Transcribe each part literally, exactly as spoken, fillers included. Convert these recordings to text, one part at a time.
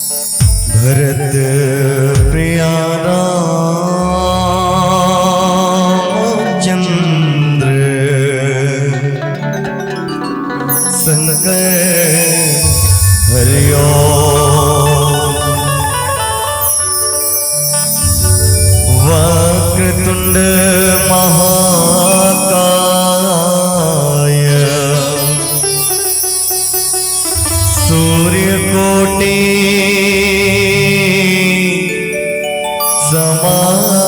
भरत प्रिया रामचंद्र शंकर हरिओ। वक्रतुंड महाकाय सूर्यकोटि समाप्रभा।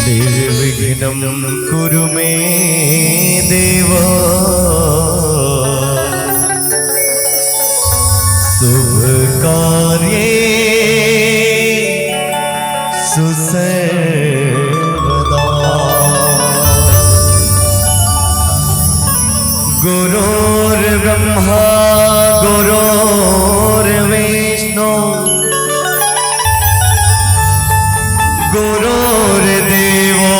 निर्विघ्नं कुरु मे देव। शुभ कार्ये सुसर्वदा। गुरुर्ब्रह्मा गुरुर्विष्णु गुरुर्देवो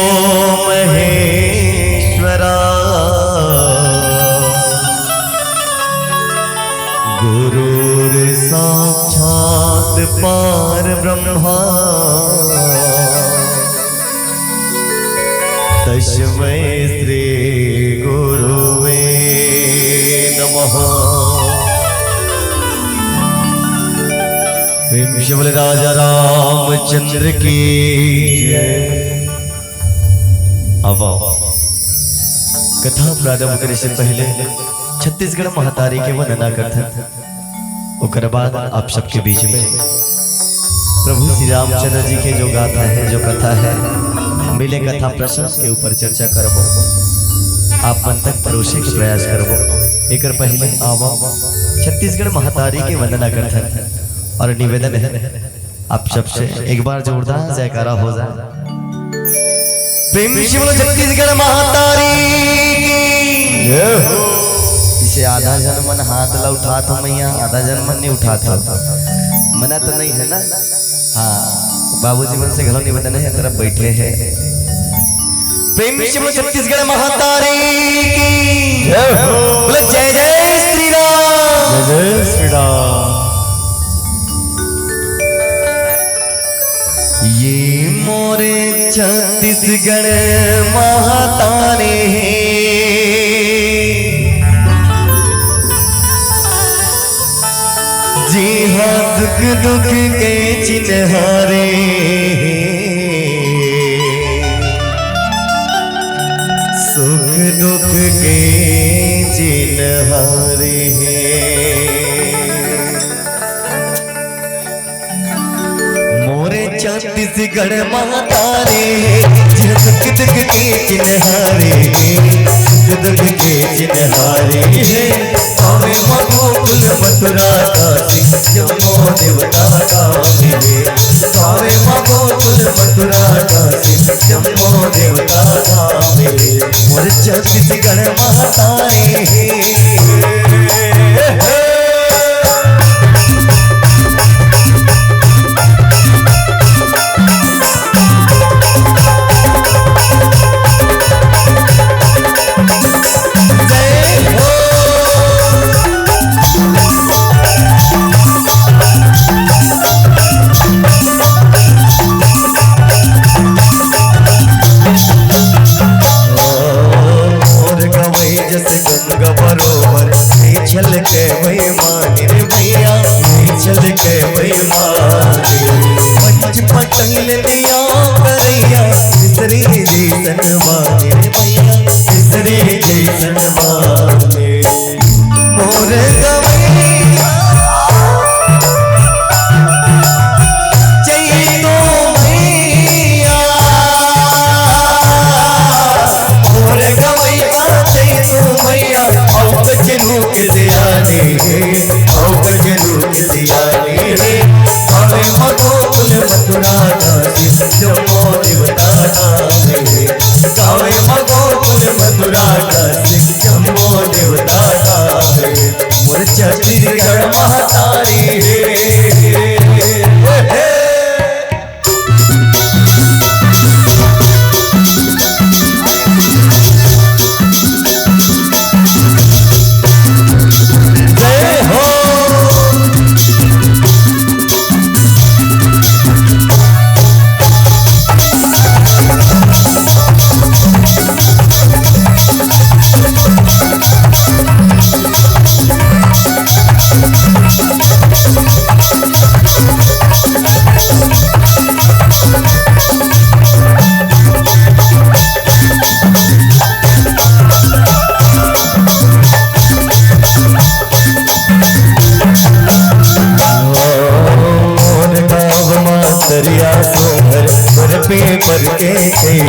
महेश्वरा। गुरुर्साक्षात् परब्रह्मा तस्मै श्री गुरुवे नमः। प्रेम से बोले राजा रामचंद्र की जय। अब कथा प्रारंभ करे से पहले छत्तीसगढ़ महतारी के वंदना करथन। ओकर बाद आप सबके बीच में प्रभु श्री रामचंद्र जी के जो गाथा है, जो कथा है, मिले कथा प्रसंग के ऊपर चर्चा करबो, आप मन तक परोसे के प्रयास करबो। एकर पहले आवो छत्तीसगढ़ महतारी के वंदना करथन और निवेदन है आप सबसे एक बार जोरदार जयकारा हो जाए। प्रेम से बोलो छत्तीसगढ़ महतारी की जय हो। इसे आधा जन मन हाथ ला उठात हो मैया, आधा जन मन नहीं उठात हो। मना तो नहीं है ना? हाँ, बाबूजी मन से घलो निवेदन है, तरफ बैठे हैं। प्रेम से बोलो छत्तीसगढ़ महतारी की जय हो। बोलो जय जय श्री राम। जय जय श्री राम। ये मोरे छत्तीसगढ़ महतारी हे, जिहाँ सुख दुख के चिन्हारी हे, सुख दुख के चिन्हारी हे। मोरे छत्तीसगढ़ महतारी हे, जे सुख दुख के चिन्हारी हे, सुख दुख के चिन्हारी हे। आवे माँ गोकुल मथुरा काशी, जम्मो देवता धाम हे। आवे माँ गोकुल मथुरा काशी, जम्मो देवता धाम हे। मोरे छत्तीसगढ़ महतारी हे।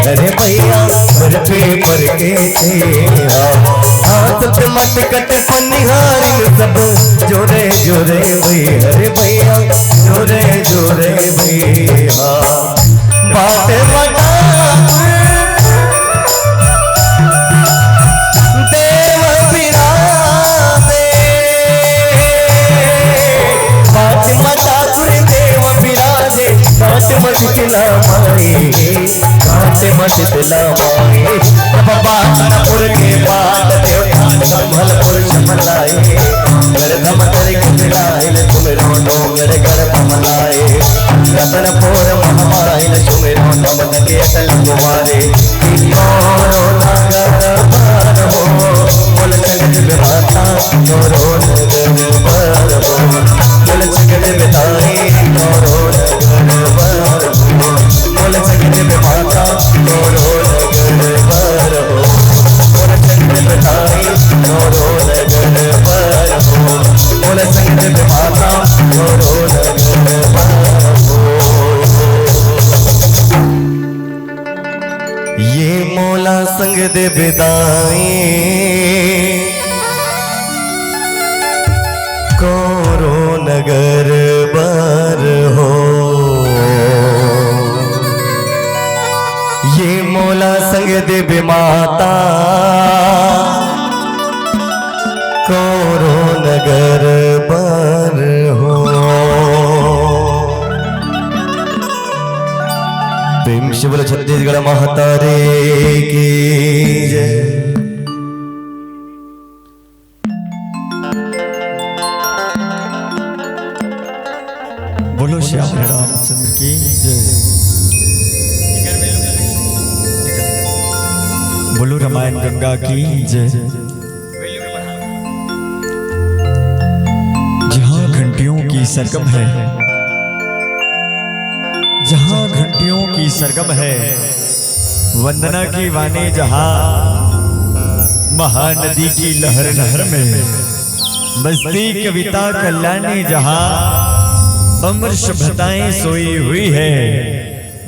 अरे भैया, सर पे पर के तेरा हाथ पे मत कट पनिहारिन सब जोरे जोरे भई। अरे भैया, जोरे जोरे भैया। बाट मटा देव बिराजे, बाट मटा देव बिराजे, बाट मत पिला माए। कांटे मत दिला माए। अब बासनपुर के पाट देवता संभलपुर जमलाए। गढ़ धमतर के मिलाइल तुम रो डोंगर गढ़ बमलाए। रतनपुर महमाइल तुम रो नमक के अटल कुमारे। कौरो नगर बार हो, बोल जगत में माता, कौरो नगर बार हो, बोल जगत में ताई, कौरो नगर बार हो। बोल जगत में माता, कौरो नगर बार हो। बोल जगत में ताई, कौरो नगर बार हो। बोल जगत में माता, कौरो नगर बार हो। ये मोला संग दे बिदाई। कौरो नगर बर हो। ये मोला संग देबे माता, कौरो नगर बर हो। प्रेम से बोलो छत्तीसगढ़ महतारी की जय। बोलो श्याम रामचंद्र की जय। बोलो रामायण गंगा की जय। जहाँ घंटियों की सरगम है, जहाँ घंटियों की सरगम है, वंदना की वाणी जहाँ, महानदी की लहर लहर में, बसती कविता कल्याणी जहाँ, अमर सभ्यताएं सोई हुई है।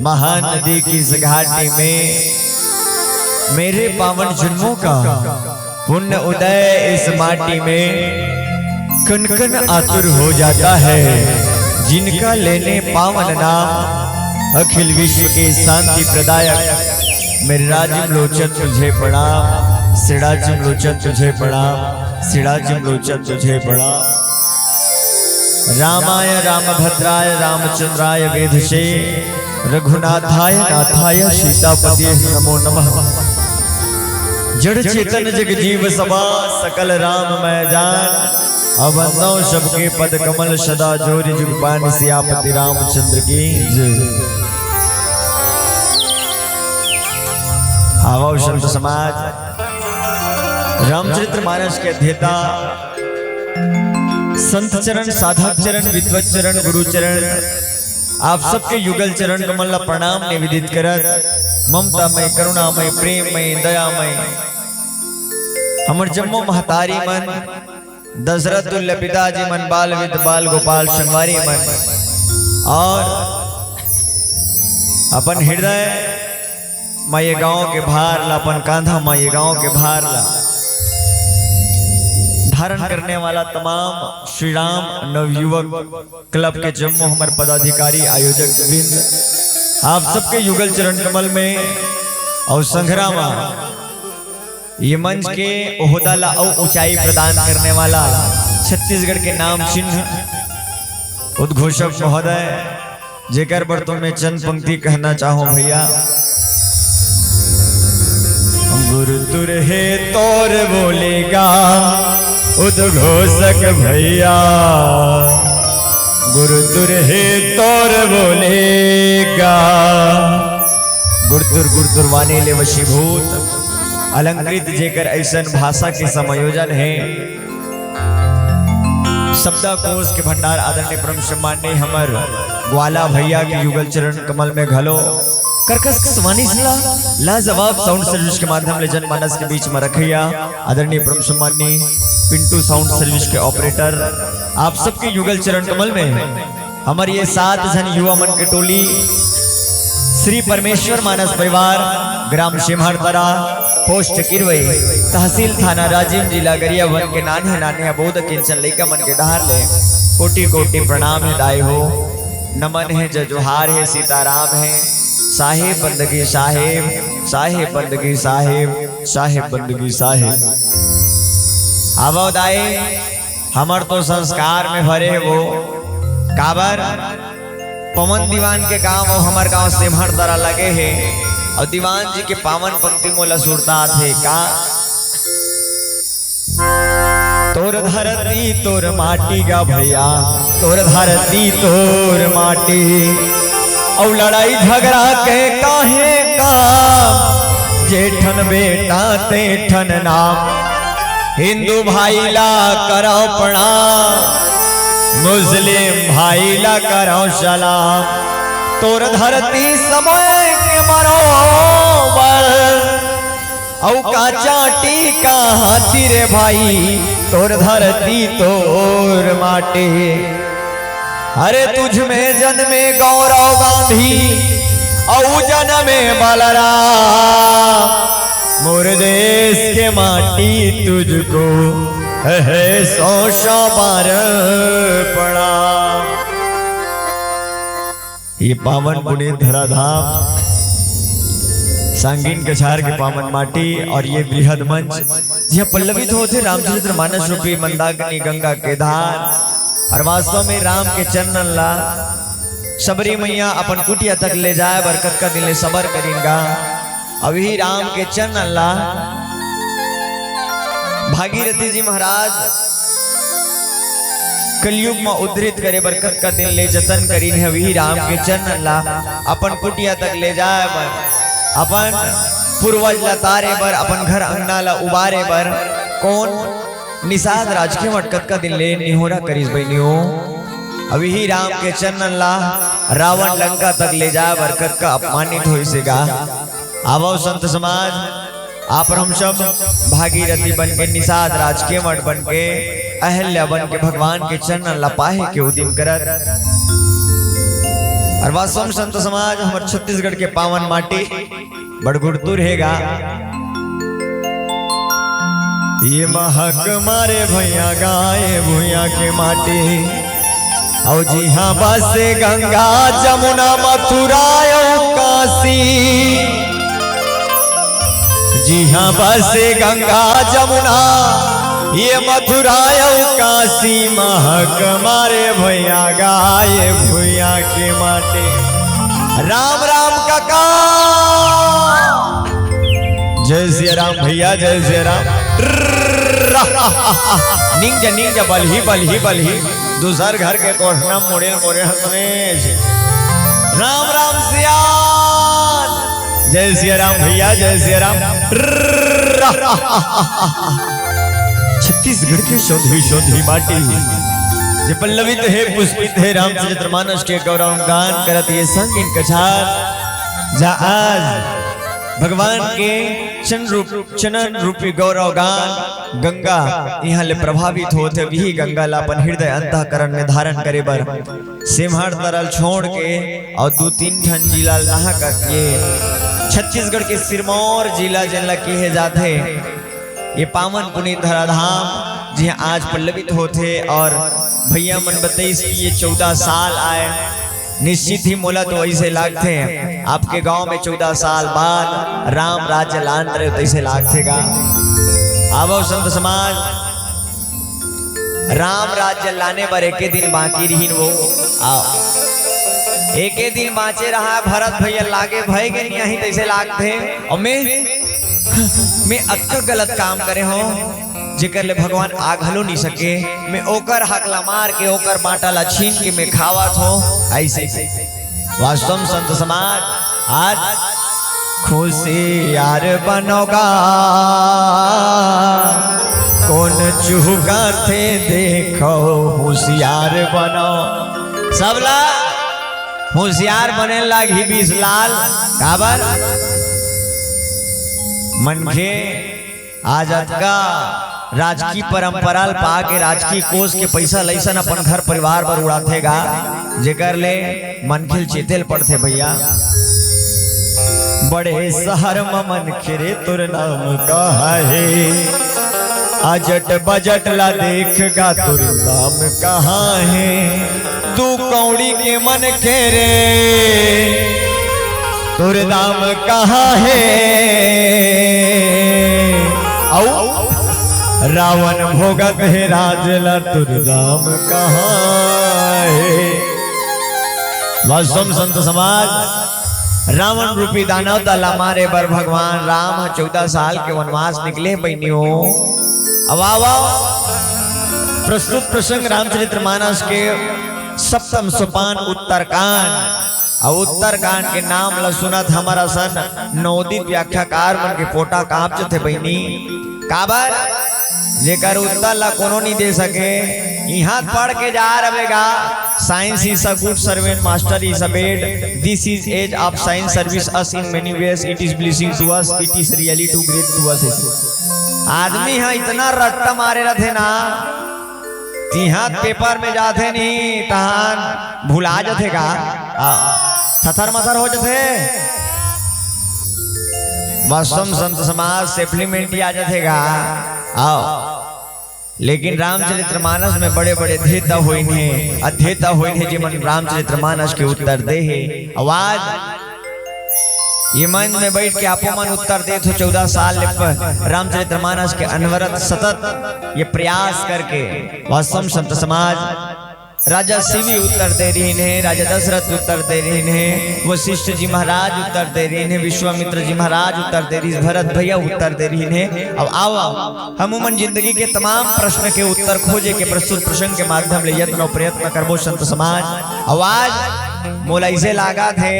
महानदी की इस घाटी में मेरे पावन जन्मों का पुण्य उदय इस माटी में कण कण आतुर हो जाता है, जिनका लेने पावन नाम अखिल विश्व के शांति प्रदायक। मेरे राजिम लोचन तुझे प्रणाम, श्री राजिम लोचन तुझे प्रणाम, श्री राजिम लोचन तुझे प्रणाम। रामाय रामभद्राय रामचंद्राय वेधसे, रघुनाथाय नाथाय सीतापते नमो नमः। जड़ चेतन जग जीव सवा, सकल राम मैं जान। अब वंदो सबके पद कमल, सदा जोरि जुग पान। सियापति रामचंद्र की जय। आवो संत समाज, रामचरित्र मानस के अध्येता संत चरण, साधक चरण, विद्वत चरण, गुरु चरण, आप सबके युगल चरण कमल ला प्रणाम निवेदित करत, ममतामय, करुणामय, प्रेममय, दयामय, हमर जम्मो महतारी मन, दशरथ तुल्य पिताजी मन, बाल विद बाल गोपाल संगवारी मन, और अपन हृदय म ये गांव के भार ला, अपन कांधा म ये गांव के भार ला धारण करने वाला तमाम श्री राम नवयुवक क्लब के जम्मो हमर पदाधिकारी, आयोजक वृंद, आप सबके युगल चरण कमल में और संघरा मा ये मंच के ओहदा ला अउ ऊंचाई प्रदान करने वाला छत्तीसगढ़ के नाम चिन्ह उद्घोषक महोदय, जेकर बर तो मैं चंद पंक्ति कहना चाहूं भैया। गुरु तुर हे तोर बोलेगा उद्घोषक भैया, गुरु तुर हे तोर बोलेगा। गुरतुर गुरतुर वाणी ले वशीभूत, अलंकृत जेकर ऐसन भाषा के समायोजन हे। शब्दाकोश के भंडार आदरणीय परम सम्माननीय हमर ग्वाला भैया के युगल चरण कमल में घलो कर्कश वाणी ला लाजवाब साउंड सर्विस के माध्यम ले जनमानस के बीच में रखैया आदरणीय परम सम्माननीय पिंटू साउंड सर्विस के ऑपरेटर, आप सबके युगल चरण कमल में हमर ये सात झन युवा मन के टोली श्री परमेश्वर मानस परिवार, ग्राम सिम्हड़तरा, पोस्ट किरवई, तहसील थाना राजिम, जिला गरियाबंद के नान्हे नान्हे अबोध किंचन लइका मन के डहार ले कोटि कोटि प्रणाम हे दाई हो, नमन हे, जय जोहार हे, सीताराम हे, साहेब बंदगी साहेब, साहेब बंदगी साहेब, साहेब बंदगी साहेब। आवव दाई, हमर तो संस्कार में भरे हे वो। काबर? पवन दीवान के गांव अउ हमर गांव सिम्हड़तरा लगे हे, अउ दीवान जी के पावन पंक्ति मोला सुरता आथे का। तोर धरती तोर माटी गा भैया, तोर धरती तोर माटी, अउ लड़ाई झगड़ा के काहे काम, जेठन बेटा तेठन नाम। हिंदू भाई ला करव प्रणाम, मुस्लिम भाई ला करव सलाम। तोर धरती समय के बरोबर, अउ का चाटी का हाथी रे भाई, तोर धरती तोर माटी। अरे तुझ में जन्मे गौरव गांधी, अउ जनमे बलराम। मोर देश के माटी तुझको हे सौ सौ बार प्रणाम। ये पावन पुनीत धराधाम, सांगीन कछार के पावन माटी अउ ये बृहद मंच, जिहां पल्लवित होथे रामचरित्र मानस रूपी मंदाकिनी गंगा के धार, अउ वास्तव में राम के चरणन ला सबरी मैया अपन कुटिया तक ले जाय बर कतका दिन ले सबर करिन गा। अभी राम के चरणन ला भागीरथी जी महाराज कलयुग म उद्धरित करे बर कतका दिन ले जतन करिन हे। अभी राम के चरणन ला अपन कुटिया तक ले जाय बर, अपन पूर्वज ला तारे बर, अपन घर अंगना ला उबारे बर कोन निषाद राजकेवट कतका दिन ले निहोरा करिस बहिनियों। अभी राम के चरणन ला रावण लंका तक ले जाय बर कतका अपमानित होइस हे गा। आवव संत समाज, आप हम सब भागीरथी बन के, निषाद राजकेवट बन के, अहल्या बन के भगवान के चरणन ला पाहे के उदिम करत। अउ वास्तव में संत समाज, हमर छत्तीसगढ़ के पावन माटी बड़ गुरतुर हे गा। ये महक मारे भैया गाय भुइया के माटी, अउ जिहां बसे गंगा जमुना मथुरा अउ काशी, जिहां बसे गंगा जमुना ये मथुरा अउ काशी, महक मारे भैया गाय भुइया के माटी। राम राम काका। जय सिया राम भैया, जय सिया राम। निंग जा, निंग जा, बलही, बलही, बलही। दूसर घर के कोठना मुड़े, मुड़े हसने। राम राम सियान। जय सिया राम भैया, जय सिया राम। छत्तीसगढ़ के शोधी शोधी माटी, जे पल्लवित हे, पुष्पित हे रामचरित मानस के गौरव गान करत ये संगीन कछार, जा आज भगवान के चरण रूप, चरण रूपी गौरव गान गंगा इहां ले प्रभावित होत हे। वही गंगा ला अपन हृदय अंतःकरण में धारण करे बर सिम्हड़तरा ल छोड़ के अउ दू तीन ठन जिला ल नहा करके छत्तीसगढ़ के सिरमौर जिला जेन ला किहे जाथे, ये पावन पुनीत धराधाम जिहां आज पल्लवित होथे। अउ भैया मन बताइस कि ये चौदह साल आय, निश्चित ही मोला तो ऐसे लागथे, आपके गांव में चौदह साल बाद राम राज्य लान रहे हो, तैसे लागथे गा। आवव संत समाज, राम राज्य लाने बर एके दिन बाकी रहिन वो। आओ, एके दिन बांचे रहा भरत भैया, लागे भय के नहीं आही, तैसे लागथे। अउ मैं, मैं अतका गलत काम करे हंव, जेकर ले भगवान आ घलो नहीं सके, मैं ओकर हक ला मार के, ओकर बांटा ला छीन के मैं खावत हंव। ऐसे वास्तव में संत समाज आज खुशियार बनोगा, कोन चूहू थे देखो होशियार बनो। सबला होशियार बने लागही बीस लाल। काबर? मनखे आज अतका राजकीय परंपरा ल पाके राजकीय कोष के पइसा लइसन अपन घर परिवार बर उड़ाथे गा, जेकर ले मनखे ल चेते ल पड़थे भैया। बड़े शहर म मनखे रे, तोर नाम कहाँ हे? अजट बजट ला देख गा, तोर नाम कहाँ हे? दू कौड़ी के मनखे रे, तोर दाम कहाँ हे? अउ रावण भोगत हे राज ला, तोर दाम कहाँ हे? वास्तव में संत समाज, रावण रूपी दानव ला मारे बर भगवान राम ह चौदह साल के वनवास निकले बहिनी हो। अब आवा, प्रस्तुत प्रसंग रामचरित्र मानस के सप्तम सोपान उत्तरकांड। अब उत्तरकांड के नाम ला सुनत हमर असन नवोदित व्याख्याकार मन के पोटा कांप जथे बहिनी। काबर? जेकर उत्तर ला कोनो नहीं दे सके, इहाँ पढ़ के जा रहे गा। Science is a good servant, master is a bad. This is age of science, service us in many ways. It is blessing to us, it is really too great to us. आदमी ह इतना रट्टा मारे रथे ना, तिहाँ paper में जाथे नहीं, तहान भुला जथे का? आ, थथर मथर हो जथे। मौसम संत समाज सप्लीमेंट आ जथे का? आओ। लेकिन रामचरित्र मानस में बड़े-बड़े धेता होइन हे, अध्येता होइन हे, जेमन रामचरित्र मानस के उत्तर दे हे। आवाज ये मंच में बैठ के आपो मन उत्तर देत हो, चौदह साल ले प-, रामचरित्र मानस के अनवरत सतत ये प्रयास करके। वास्तव में संत समाज, राजा शिवी उत्तर दे रहीन हे, राजा दशरथ उत्तर दे रहीन हे, वशिष्ठ जी महाराज उत्तर दे रहीन हे, विश्वामित्र जी महाराज उत्तर दे रहीन, भरत भैया उत्तर दे रहीन हे। अब आवा, हम उमन जिंदगी के तमाम प्रश्न के उत्तर खोजे के प्रस्तुत प्रसंग के माध्यम ले यत्न अउ प्रयत्न करबो संत समाज। आवाज मोला इसे लागत हे,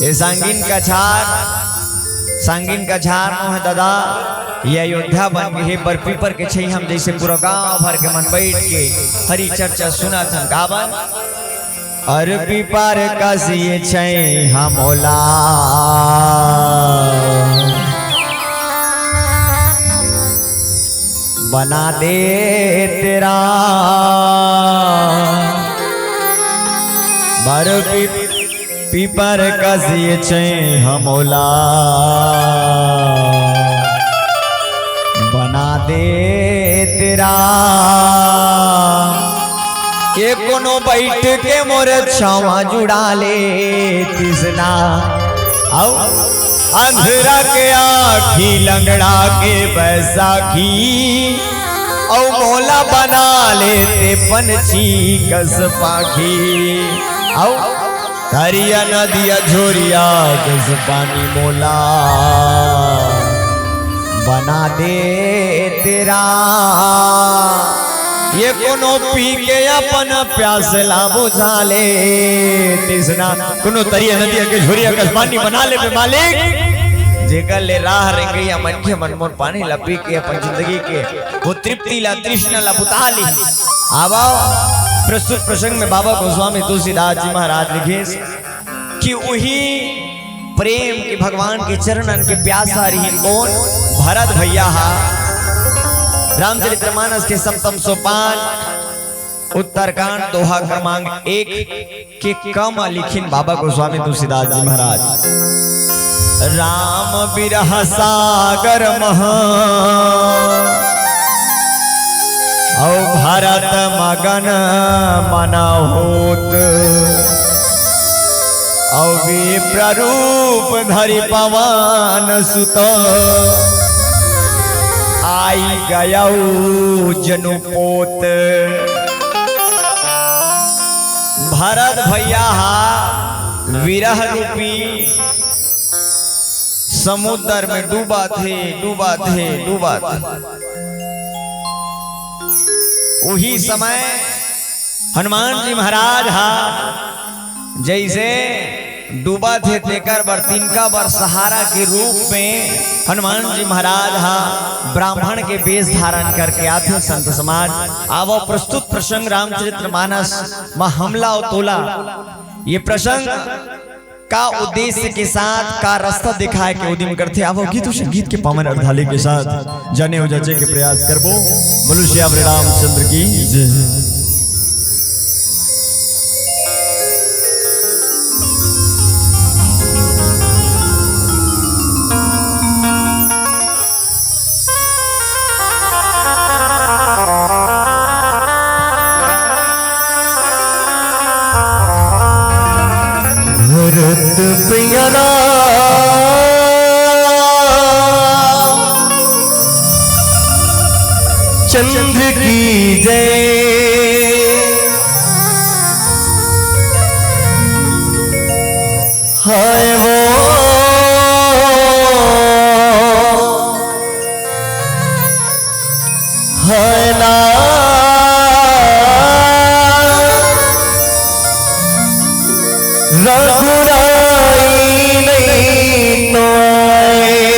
ए संगीन कछार, संगीन कछार मोह दादा, ये अयोध्या बन गे हे, बर पीपर के छैया म जैसे पूरा गांव भर के मन बैठ के हरि चर्चा सुनत हन। काबर? अरे पीपर कस ये छैया मोला बना दे तेरा। बर पी-, पीपर कस ये छैया मोला बना दे तेरा। के कोनो बैठ के मोर छावा जुड़ा ले तिसना। अउ अंधरा के आँखी, लंगड़ा के बैसाखी, अउ मोला बना ले ते पंछी कस पाखी। अउ तरिया नदिया झोरिया कस पानी मोला बना दे तेरा। ये कोनो पी के अपन प्यास ला बुझा ले तिसना, कोनो तरिया नदिया के झोरिया कस पानी बना ले बे मालिक। जेकर ले राह रेंगइया मनखे मन मोर पानी ला पी के अपन जिंदगी के वो तृप्ति ला, तृष्णा ला बुता ली। आवा, प्रस्तुत प्रसंग में बाबा गोस्वामी तुलसीदास जी महाराज लिखिस कि उही प्रेम के भगवान के चरणन के प्यासा रहिन कोन? भरत भैया हा। रामचरित्र मानस के सप्तम सोपान उत्तरकांड दोहा क्रमांक एक के क म लिखिन बाबा गोस्वामी तुलसीदास जी महाराज। राम बिरह सागर महा अउ भरत मगन मन होत, अउ विप्र रूप धरि पवन सुत, आई गयउ जनु पोत। भरत भैया हा विरह रूपी समुद्र में डूबत हे, डूबत हे, डूबत हे। उही समय हनुमान जी महाराज हा जैसे डूबत हे, तेकर बर, तिनका बर सहारा के रूप में हनुमान जी महाराज हा ब्राह्मण के वेश धारण करके आथे। संत समाज, आवो प्रस्तुत प्रसंग रामचरित्र मानस म हमला अउ तोला, ये प्रसंग का उद्देश्य के साथ का रास्ता दिखाए के उदिम करथे। आवो गीत अउ संगीत के पावन अर्धाली के साथ जाने अउ जाचे के प्रयास करबो। बोलो सियावर रामचंद्र की जय। चंद की जय। हाय वो है ना रघुराई नहीं तो आए।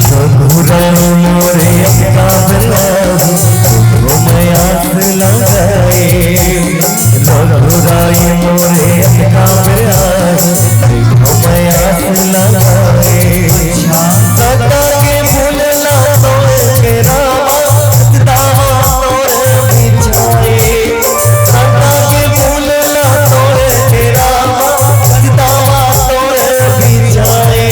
रघुराई मोरे अटका प्रभु, देखो मैं आस लगाए। रघुराई मोरे अटका प्रभु, देखो मैं आस लगाए। सदा के फूल ला तोड़ के रामा, दावा तोड़ बिछाए। सदा के फूल ला तोड़ के रामा, दावा तोड़ बिछाए।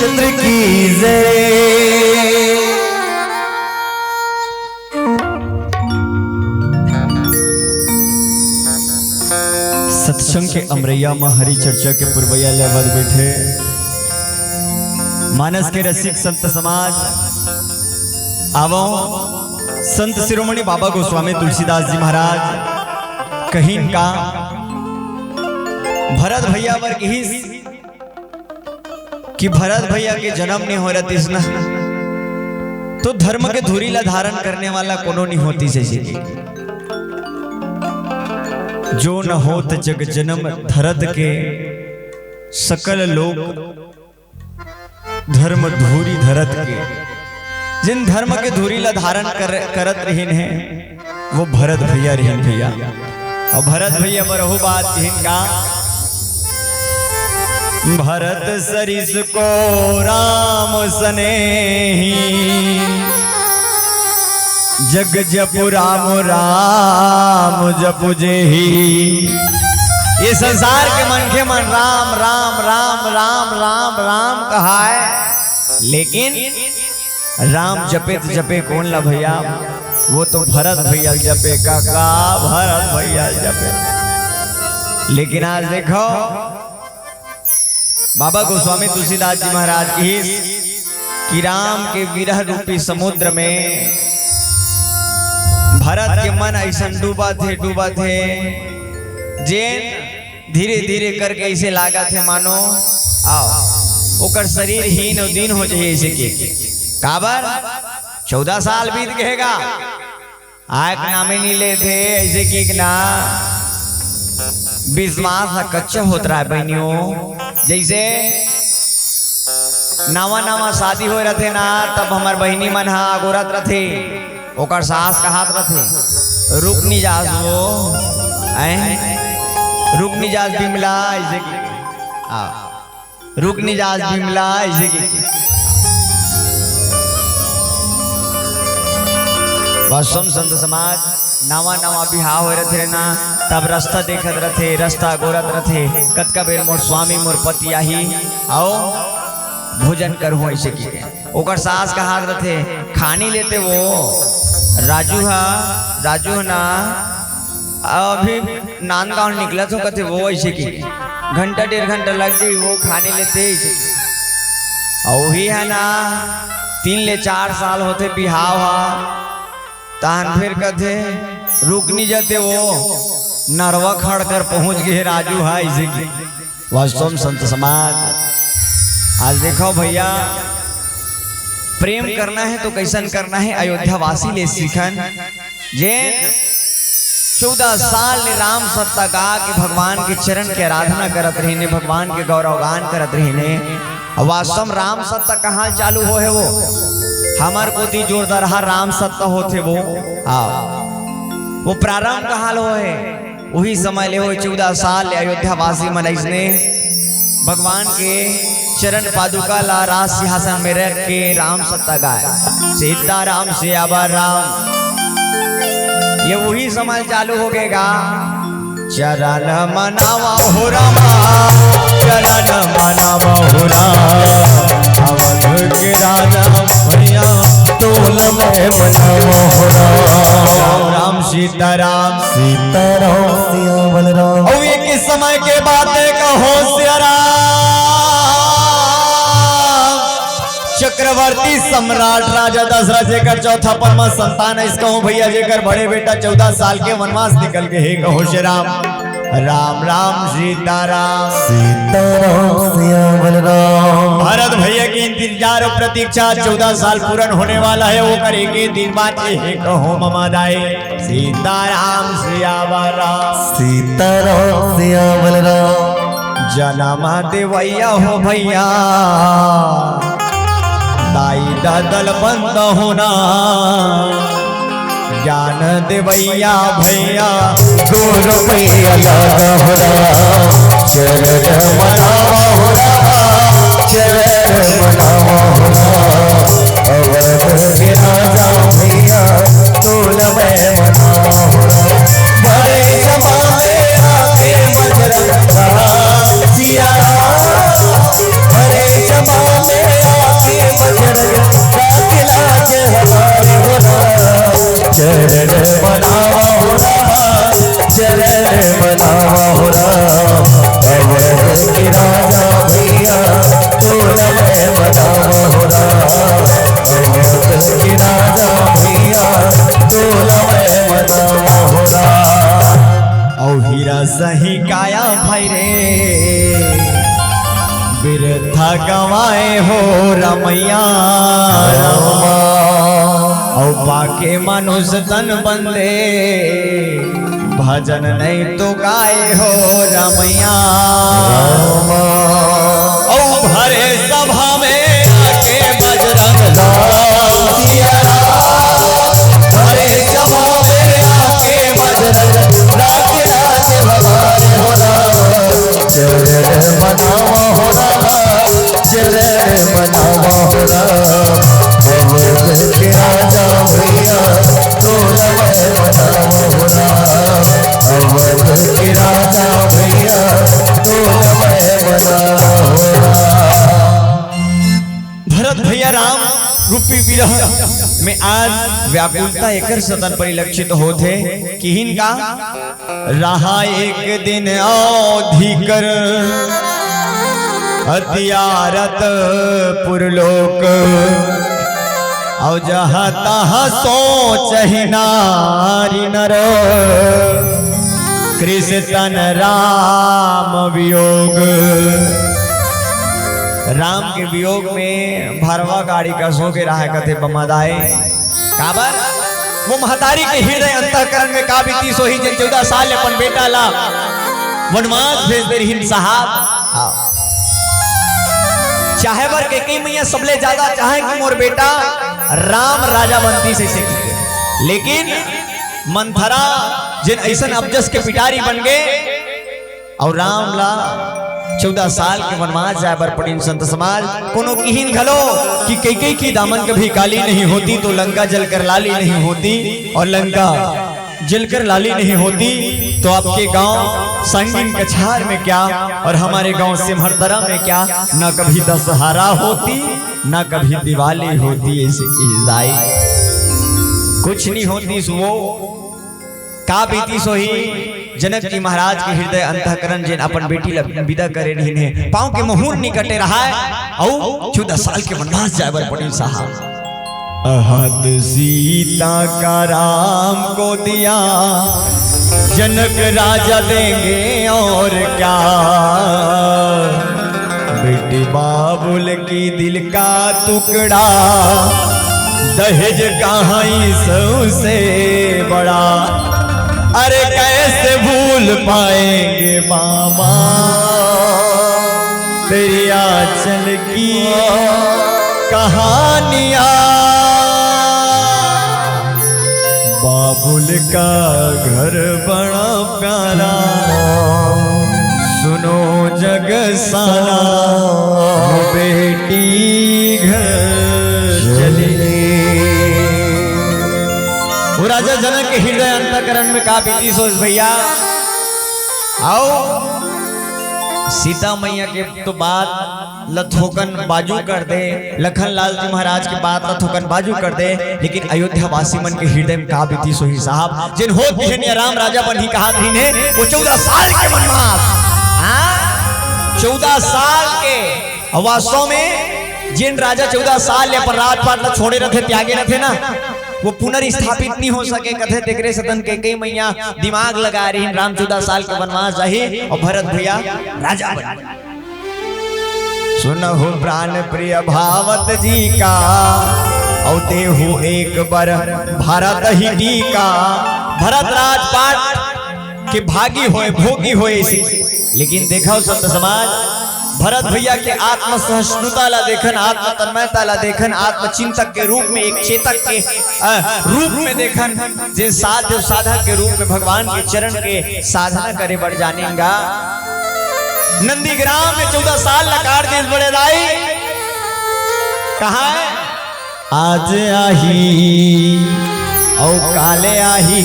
चंद्र की जय। सत्संग के अमरैया म हरि चर्चा के पुरवैया ले अवध बैठे मानस के रसिक संत समाज, आवो संत शिरोमणि बाबा गोस्वामी तुलसीदास जी महाराज कहिन का, भरत भैया बर किहिस कि भरत भैया के जन्म नहीं हो रहतिस ना, तो धर्म के धूरी ला धारण करने वाला कोनो नहीं होतिस। जैसे कि जो न होत जग जन्म धरत के, सकल लोक धर्म धूरी धरत के। जिन धर्म के धूरी ला धारण कर, करत रहिन हे, वो भरत भैया रहिन भैया। अउ भरत भैया बर अहू बात कहिन का, भरत सरिस को राम सनेही, जग जपु राम राम जपु जेही। ये संसार के मनखे मन राम राम राम राम राम राम कहाय, लेकिन राम जपे त जपे कोन ला भैया? वो तो भरत भैया ल जपे काका, भरत भैया ल जपे। लेकिन आज देखो, बाबा गोस्वामी तुलसीदास जी महाराज कहिस कि राम के विरह रूपी समुद्र में भरत के मन अइसन डूबत हे, डूबत हे, जेन धीरे धीरे करके अइसे लागत हे मानो, आओ, ओकर शरीर हीन अउ दीन हो जाही अइसे के। काबर? चौदह साल बीत गे हे गा, आय के नामे नइ लेत हे, अइसे के ना विश्वास ह कच्चा होत रहय बहिनियों। जइसे नवा नवा शादी होय रथे ना, तब हमर बहिनी मन ह अगोरत रथे, ओकर सास कहात रथे, "रुक नइ जास वो, हैं? रुक नइ जास बिमला," अइसे के, आ, "रुक नइ जास बिमला," अइसे के। वास्तव म संत समाज, नवा नवा बिहाव होय रथे ना, तब रस्ता देखत रथे, रस्ता अगोरत रथे, कतका बेर मोर स्वामी मोर पति आही, अउ भोजन करहूं, अइसे के। ओकर सास कहात रथे, "खा नइ लेते वो, राजू हा, राजू ह ना, अभी नांदगांव निकलत हो," कथे वो, अइसे के। घंटा डेढ़ घंटा लग जाही, वो खा नइ लेते, अइसे के। अउ उही ह ना, तीन ले चार साल होथे बिहाव ह, तहन फेर कथे, "रुक नइ जाते वो, नरवा खड़ कर पहुंच गे राजू ह," अइसे के। वास्तव म संत समाज, आज देखो भैया, प्रेम करना हे तो कइसन करना हे, अयोध्या वासी ले सीखन, जेन चौदह साल ले राम सत्ता गा के भगवान के चरण के आराधना करत रहिन हे, भगवान के गौरव गान करत रहिन हे। अउ वास्तव म राम सत्ता कहाँ चालू होहे वो? हमर कोती जोरदारहा राम सत्ता होथे वो। हाँ, वो प्रारंभ कहाँ ले होहे? उही समय ले होय, चौदह साल ले अयोध्या वासी मन अइसने भगवान के चरण पादुका ला राज सिंहासन में रख के राम सत्ता गाय, "सीताराम सियावर राम।" ये उही समय चालू हो गे गा, "चरण मनावा हो रामा, चरण मनावा हो राम, अवध के राजा भैया, तोल में मनावा हो राम।" राम सीताराम। सीताराम सियावर राम। अउ एक ही समय के बात हे, कहो सियाराम। चक्रवर्ती सम्राट राजा दशरथ जेकर चौथापन म संतान अइस, कहो भैया, जेकर बड़े बेटा चौदह साल के वनवास निकल गे हे, कहो सियाराम। राम राम सीताराम। सीताराम सियावर राम। भरत भैया के इंतजार अउ प्रतीक्षा, चौदह साल पूरन होने वाला हे, ओकर एक ही दिन बाँचे हे, कहो ममा दाई। सीताराम सियावर राम। सीताराम सियावर राम। जनम देवैया हो भैया, दाई ददा ल बंद होना। ज्ञान देवैया भैया, दो रुपया लगा हो राम, चरण मनावा हो राम, चरण मनावा हो राम। अवध के राजा भैया, तोल में मनावा हो राम। भरे जमा में आके बजरंगा सिया राम, भरे जमा में हीरा सही काया भाई रे, बिरथा गवाए हो रमैया। अउ पाके मनुष तन बंदे, भजन नहीं तो गाए हो रमैया। अउ भरे सभा में आके बजरंग लाल सिया राम। भरे सभा में आके बजरंग लाल सिया राम। चरण मनावा हो राम, चरण मनावा हो राम। अवध के राजा भैया, तोर मैं मनावा हो राम। अवध के राजा भैया, तोर मैं मनावा हो राम। भरत भैया राम रूपी विरह में आज व्याकुलता एकर सतन परिलक्षित होत हे। किहिन का? रहा एक दिन अवधि कर अतियारत पुरलोक, अउ जहाँ तहाँ सोचहि नारी नर, कृष तन राम वियोग। राम के वियोग में भरवा गाड़ी कस होके रहा कथे बमदाए। काबर? वो महतारी के हृदय अंतःकरण में का बीतिस होही, जेन चौदह साल ले अपन बेटा ला वनवास भेज दे रहिन साहब। हाँ। चाहे बर कैकेयी मैया सबले ज्यादा चाहे कि मोर बेटा राम राजा बनतिस, ऐसे कहिके। लेकिन मंथरा जेन अइसन अबजस के पिटारी बन गे, अउ राम ला चौदह साल के वनवास जाए बर पड़िन। संत समाज, कोनो किहिन घलो कि कैकेयी की दामन कभी काली नहीं होती तो लंका जलकर लाली नहीं होती, और लंका जलकर लाली नहीं होती तो आपके गांव संगीन कछार में क्या और हमारे गांव सिमरतरा में क्या, ना कभी दशहरा होती, ना कभी दिवाली होती। ऐसे की जाए, कुछ नहीं होती। सो वो का बीतिस होही जनक जी महाराज के हृदय अंतःकरण, जेन अपन बेटी ला विदा करे रहिन हे, पाँव के महुर नि कटे रहाय, अउ चौदह साल के वनवास जाए बर पड़े साहब। अहत सीता का राम को दिया, जनक राजा देंगे और क्या। बेटी बाबुल की दिल का टुकड़ा, दहेज कहाँ सबसे बड़ा। अरे कैसे भूल पाएंगे मामा, तेरी आंचल की कहानियां। बाबुल का घर बड़ा प्यारा, सुनो जग सारा, वो बेटी घर चली। वो राजा जनक के हृदय अंतःकरण में का बीतिस होही भैया। अउ सीता मैया के तो बात ल थोकन बाजू कर दे, लखन लाल जी महाराज के बात ल थोकन बाजू कर दे, लेकिन अयोध्या वासी मन के हृदय में का बीतिस होही साहब, जेन होत बिहनिया राम राजा बनही कहात रहिन हे, वो चौदह साल के वनवास, हाँ? चौदह साल के। अउ वास्तव में जेन राजा चौदह साल ले अपन राजपाट ल छोड़े रथे, त्यागे रथे ना, वो पुनर्स्थापित नहीं हो सके कथे। तेकरे सेती कैकेयी मैया दिमाग लगा रहिन, राम चौदह साल के वनवास जाही अउ भरत भैया राजा बन। सुनहु प्राण प्रिय भावत जी का, अउ देहु एक बर भरत ही टीका। भरत राजपाट के भागी होय, भोगी होय इसे। लेकिन देखव संत समाज, भरत भैया के आत्म सहिष्णुता ला देखन, आत्म तन्मयता ला देखन, आत्म चिंतक के रूप में, एक चेतक के, अ, रूप में देखन, जे साध्य साधक के रूप में भगवान के चरण के साधना करे बर जानेन गा। नंदीग्राम में चौदह साल ला काट देस बड़े दाई। कहाँ है? आज आही अउ काले आही,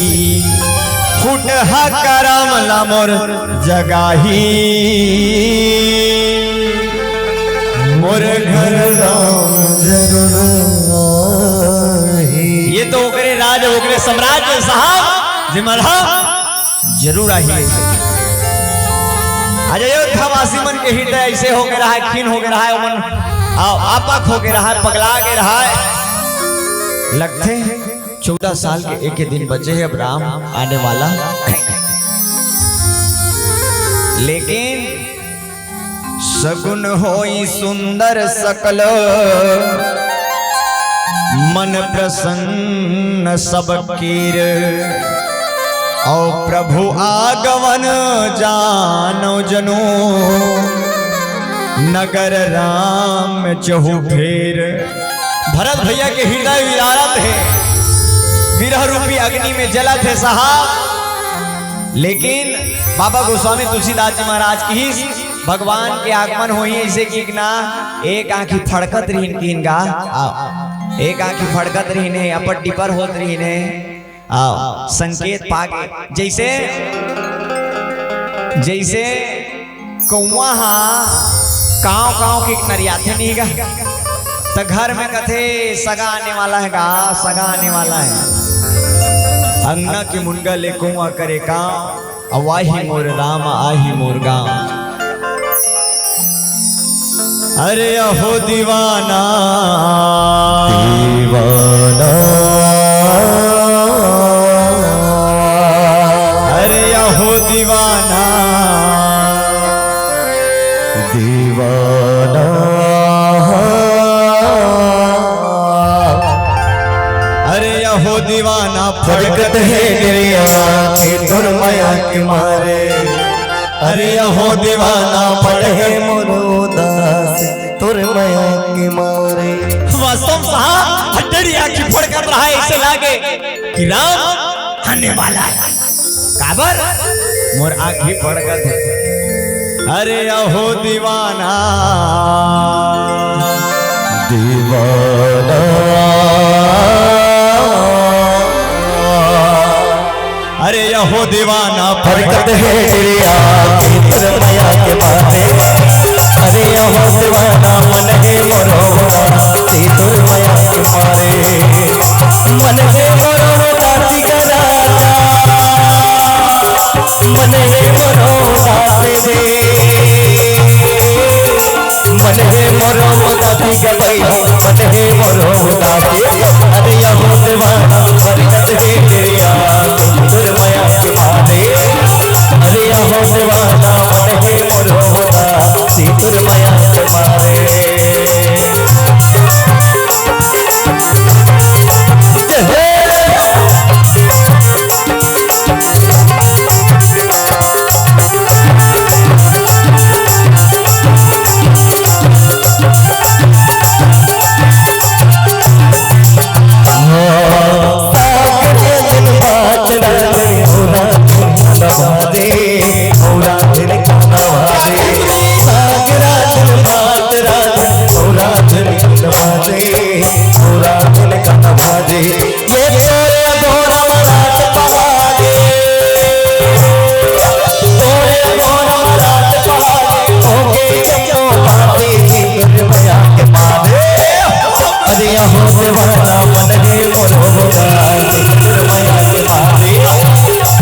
फुटहा करम ला मोर जगाही। मोर घर राम जरूर आही। ये तो ओकरे राज, ओकरे साम्राज्य साहब, जिमल हा जरूर आही। आज अयोध्या वासी मन के हृदय ऐसे हो गए रहा है, खीन हो गए रहा है, ओमन आ-, आपक हो गए रहा है, पगला गए रहा है। लगथे चौदह साल के एक ही दिन बचे है, अब राम आने वाला। लेकिन सगुन होई सुंदर सकल, मन प्रसन्न सब कीर। और प्रभु आगमन जानो जनु, नगर राम चहुफेर। भरत भैया के हृदय विदारत हे, विरह रूपी अग्नि में जलत हे साहब। लेकिन बाबा गोस्वामी तुलसीदास जी महाराज किहिस, भगवान के आगमन होही, अइसे कि ना, एक आँखी फड़कत रहिन किहिन गा, आओ, एक आँखी फड़कत रहिन हे, अपन डिपर होत रहिन हे, आओ, संकेत पाके, जइसे, जइसे कौआ हा कांव कांव के नरियाथे नहीं गा, त घर में कथे, "सगा आने वाला है गा, सगा आने वाला है।" अंगना के मुनगा ले कौआ करे कांव, "अउ आही मोर राम, आही मोर गांव।" अरे अहो दीवाना, दीवाना। अरे अहो दीवाना, दीवाना। अरे अहो दीवाना, फड़कत हे मेरी आँखें तोर मया के मारे। अरे अहो दीवाना, पड़े मोर उदास तोर मया के मारे। वास्तव साहब, हड्डरी आँखी फड़कत रहा, अइसे लागे कि राम आने वाला है। काबर? मोर आँखी फड़कत हे। अरे अहो दीवाना, दीवाना। अरे अहो दीवाना, फड़कत हे तेरी आँखें तोर मया के मारे। अरे अहो दीवाना, मन हे मोरो उदासी तोर मया के मारे। मन हे मोरो उदासी का राजा, मन हे मोरो उदासी रे। मन हे मोरो उदासी गवई हो, मन हे मोरो उदासी। अरे अहो दीवाना, फड़कत हे तेरी आँखें तोर मया के मारे। अरे अहो दीवाना, मन हे मोरो उदासी तोर मया के मारे। अरे अहो दीवाना, मन हे मोरो उदासी तोर मया के मारे।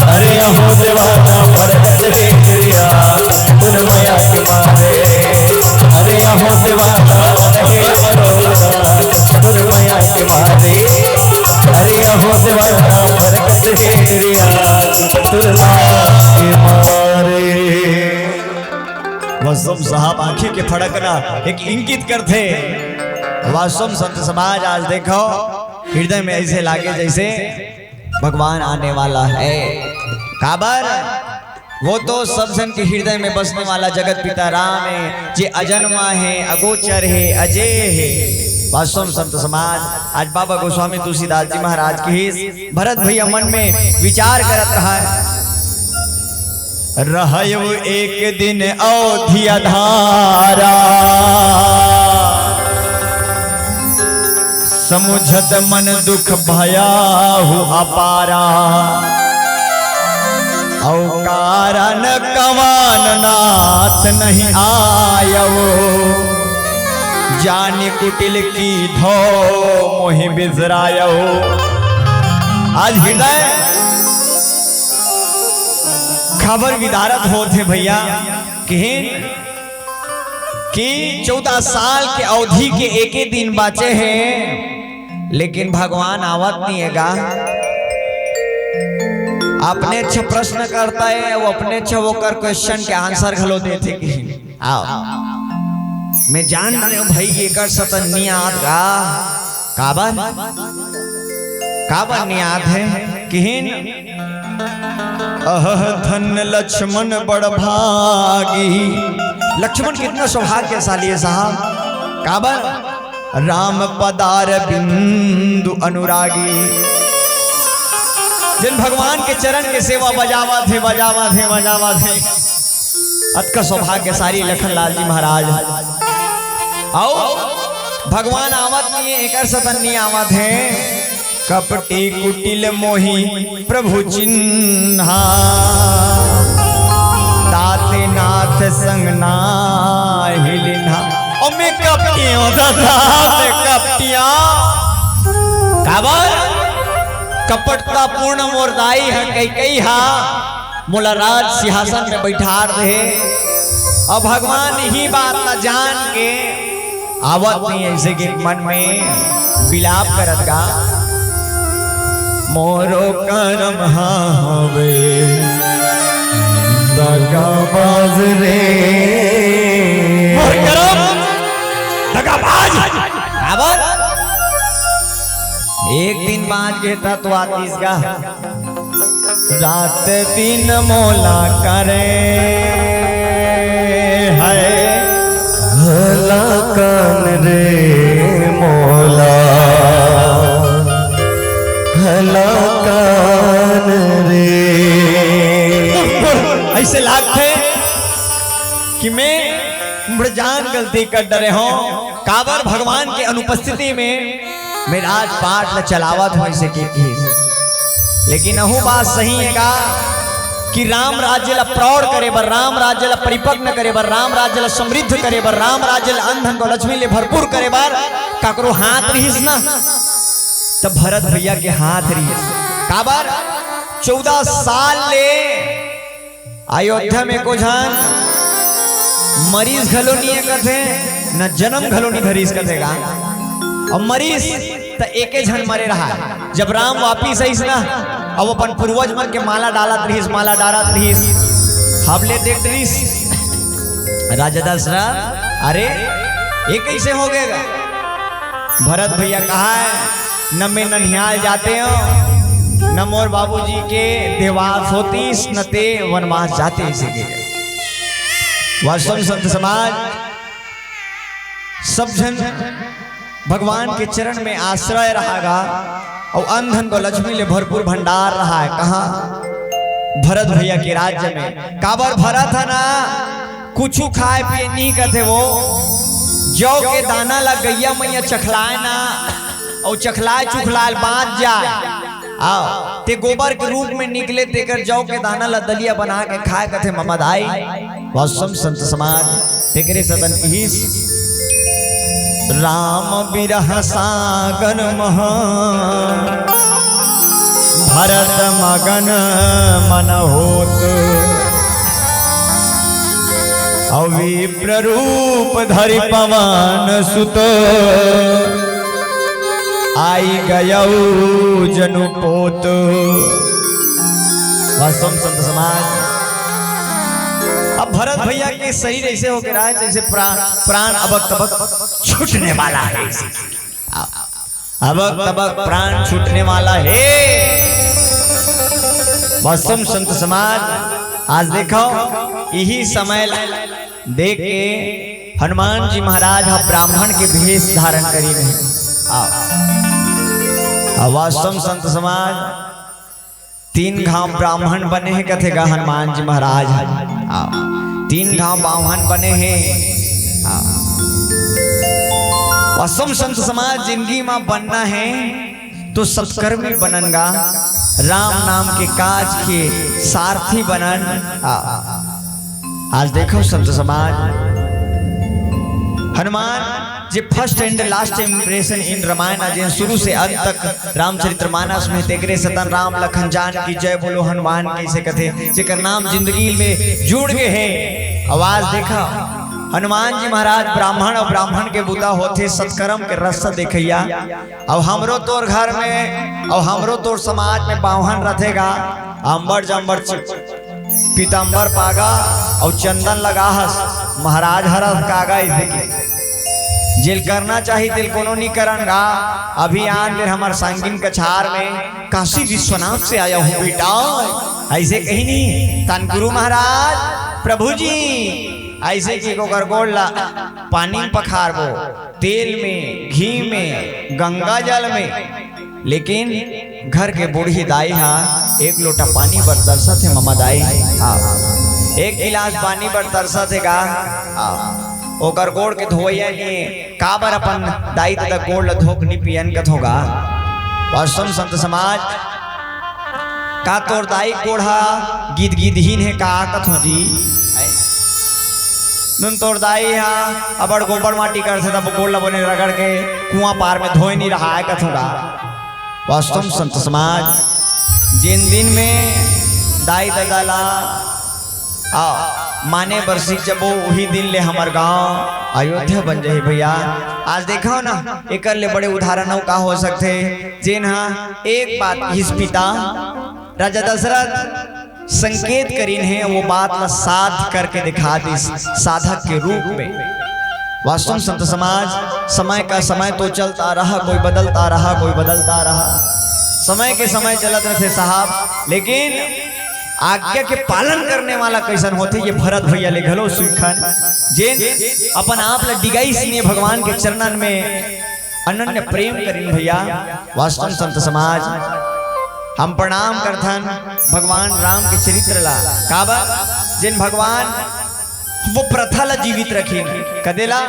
अरे अहो दीवाना, फड़कत हे तेरी आँखें तोर मया के मारे। अरे अहो दीवाना, मन हे मोरो उदासी तोर मया के मारे। अरे अहो दीवाना, फड़कत हे तेरी आँखें तोर मया के मारे। वास्तव साहब, आँखी के फड़कना एक इंगित करथे। वास्तव संत समाज, आज देखो, हृदय में अइसे लागे जइसे भगवान आने वाला है। काबर? वो तो सब झन के हृदय में बसने वाला जगत पिता राम हे, जे अजन्मा हे, अगोचर हे, अजेय हे। वास्तव संत समाज, आज बाबा गोस्वामी तुलसीदास जी महाराज किहिस, भरत भैया मन में विचार करत रहा हे। रहयव एक दिन अवधि अधारा, समुझत मन दुख भयाहु अपारा। अउ कारण कवन नाथ नहीं आयव, जानि कुटिल कीधौ मोहि बिसरायव। आज हृदय खबर विदारत होत हे भैया, किहिन कि चौदह साल के अवधि के एके दिन बाँचे हे, लेकिन भगवान आवत नहीं हे गा। अपने अच्छा प्रश्न करता है, वो अपने अच्छा वो कर क्वेश्चन के आंसर घलो देथे किहिन। आओ, मैं जान रहे हूँ भाई कि एकर सतन नी आत का। काबर? काबर नी आत हे किहिन? अह, धन्य लक्ष्मण बड़ भागी। लक्ष्मण कितना सौभाग्यशाली है साहब। काबर? राम पदार बिंदु अनुरागी। जिन भगवान के चरण के सेवा बजावत हे, बजावत हे, बजावत हे। अतका सौभाग्यशाली लखन लाल जी महाराज। आओ, भगवान आवत नहीं है, एकर सतन नहीं आवत है। कपटी कुटिल मोही प्रभु चिन्हा, ताते नाथ संग नाही लिन्हा। ओ मैं कपटियों दादा, मैं कपटिया। काबर? कपटता पूर्ण मोर दाई है, कई कई हा मोला राज सिंहासन में बैठार दे। और भगवान ही बात ला जान के आवत नहीं, ऐसे के मन में विलाप करत गा। मोरो करम हवे दगाबाज रे। मोर करम दगाबाज। काबर? एक दिन बाँच गे त तो आतिस गा। रात दिन मोला करे है। हलाकान रे मोला, हलाकान रे। ऐसे लागथे कि मैं बड़ जान गलती कर डरे हूँ। काबर भगवान के अनुपस्थिति में मैं राजपाट ल चलावत हों, ऐसे के किहिस। लेकिन अहू बात सही है का कि राम राज्य ल प्रौढ़ करे बर, राम राज्य ल परिपक्व करे बर, राम राज्य ल समृद्ध करे बर, राम राज्य ल अन्न धन गौ लक्ष्मी ले भरपूर करे बर काकरो हाथ रिहिस ना, त भरत भैया के हाथ रिहिस। काबर? चौदह साल ले अयोध्या में एको झन मरीज घलो नहीं है कथे, न जन्म घलो नहीं धरीस कथे गा। और मरीज त एके झन मरे रहा। जब राम वापिस आइस ना, अब अपन पूर्वज मन के माला डालत रहिस, माला डालत रहिस। हबले देख रहिस राजा दशरथ, अरे ये कैसे हो गएगा? भरत भैया कहा है, न मैं ननिहाल जाते हो, न मोर बाबूजी के देवास होतीस, न ते वनवास जाते, इसी के। वास्तव में संत समाज, सब झन भगवान के चरण में आश्रय रहा गा, और अन्न धन गौ लक्ष्मी ले भरपूर भंडार रहा है। कहाँ? भरत भैया के राज्य में। काबर भरत है ना, कुछु खाए पिए नहीं कथे वो। जौ के दाना ला गैया मैया चखलाए ना, और चखलाए चुखलाए बाँच जाए। आओ, ते गोबर के रूप में निकले, तेकर जौ के दाना ला दलिया बना के खाए कथे ममदाई। वास्तव संत समाज, तेकरे सदन किहिस। राम बिरह सागर महा भरत मगन मन होत। अउ विप्र रूप धरि पवन सुत आई गयौ जनु पोत। वास्तव में संत समाज, अब भरत भैया के शरीर ऐसे होके रहा है जैसे प्राण, प्राण अबक तबक छूटने वाला है। अबक तबक प्राण छूटने वाला है। वास्तव में संत समाज, आज देखो, यही समय देख के हनुमान जी महाराज हा ब्राह्मण के भेष धारण करी नहीं। आओ। अब वास्तव में संत समाज, तीन घाव ब्राह्मण बने हे कथे गा हनुमान जी महाराज हा। आओ। तीन घाव बाम्हन बने हे। आओ। वास्तव में संत समाज, जिंदगी मा बनना है तो सत्कर्मी बनन गा, राम नाम के काज के सारथी बनन। आ, आज देखो संत समाज, Hanuman ji first and last impression in Ramayana, आज शुरू से अंत तक रामचरित मानस में तेकरे सतन राम लखन जान की जय बोलो हनुमान कैसे कथे, जेकर नाम जिंदगी में जुड़ गए है। आवाज देखा, हनुमान जी महाराज ब्राह्मण और ब्राह्मण के बुता होथे सत्कर्म के रस देखैया। अब हमरो तोर घर में, अब हमरो तोर समाज में बाम्हन रथे गा, अंबर जंबर च-, पीतांबर पागा अउ चंदन लगा हस, महाराज हरस कागा इसे के। जेल करना चाही, तेल कोनो नी करन गा। अभी आन दिन हमर संगिन कछार में काशी विश्वनाथ से आया हूँ बेटा, ऐसे कही नी। तन गुरु महाराज, प्रभु जी, ऐसे कि ओकर गोड़ ला पानी में पखारबो, तेल में, घी में, गंगा जल में, लेकिन घर के बूढ़ी दाई हा एक लोटा पानी बर तरसत हे, ममा दाई। हाँ, एक गिलास पानी बर तरसत हे गा। हाँ, ओकर गोड़ के धोवइया नी, काबर अपन दाई ददा गोड़ ल धोक नी पियन कथों गा। वास्तव में संत समाज, का तोर दाई गोड़ हा गिदगिदहीन हे का कथों जी? नुन तोर दाई हा अबड़ गोबर माटी करथे, तब गोड़ ल बने रगड़ के कुआं पार में धोए नी रहा है कथों गा। वास्तव में संत समाज, जेन दिन में दाई ददा ला आ, माने बर सीख जबो, उही दिन ले हमर गांव अयोध्या बन जाही भैया। आज देखो ना, एकर ले बड़े उदाहरण अउ का हो सकथे, जेन हा एक बात इस पिता राजा दशरथ संकेत करिन हे, वो बात ला साध करके दिखा दिस साधक के रूप में। वास्तव में संत समाज, समय का समय तो चलता रहा, कोई बदलता रहा, कोई बदलता रहा, समय के समय चलत रथे साहब, लेकिन आज्ञा के पालन करने वाला कइसन होथे, ये भरत भैया ले घलो सीखन, जेन अपन आप ल डिगाइस नी, भगवान के चरणन में अनन्य प्रेम करिन भैया। वास्तव संत समाज, हम प्रणाम करथन भगवान राम के चरित्र ला। काबर? जेन भगवान वो प्रथा ला जीवित रखिन। कदेला?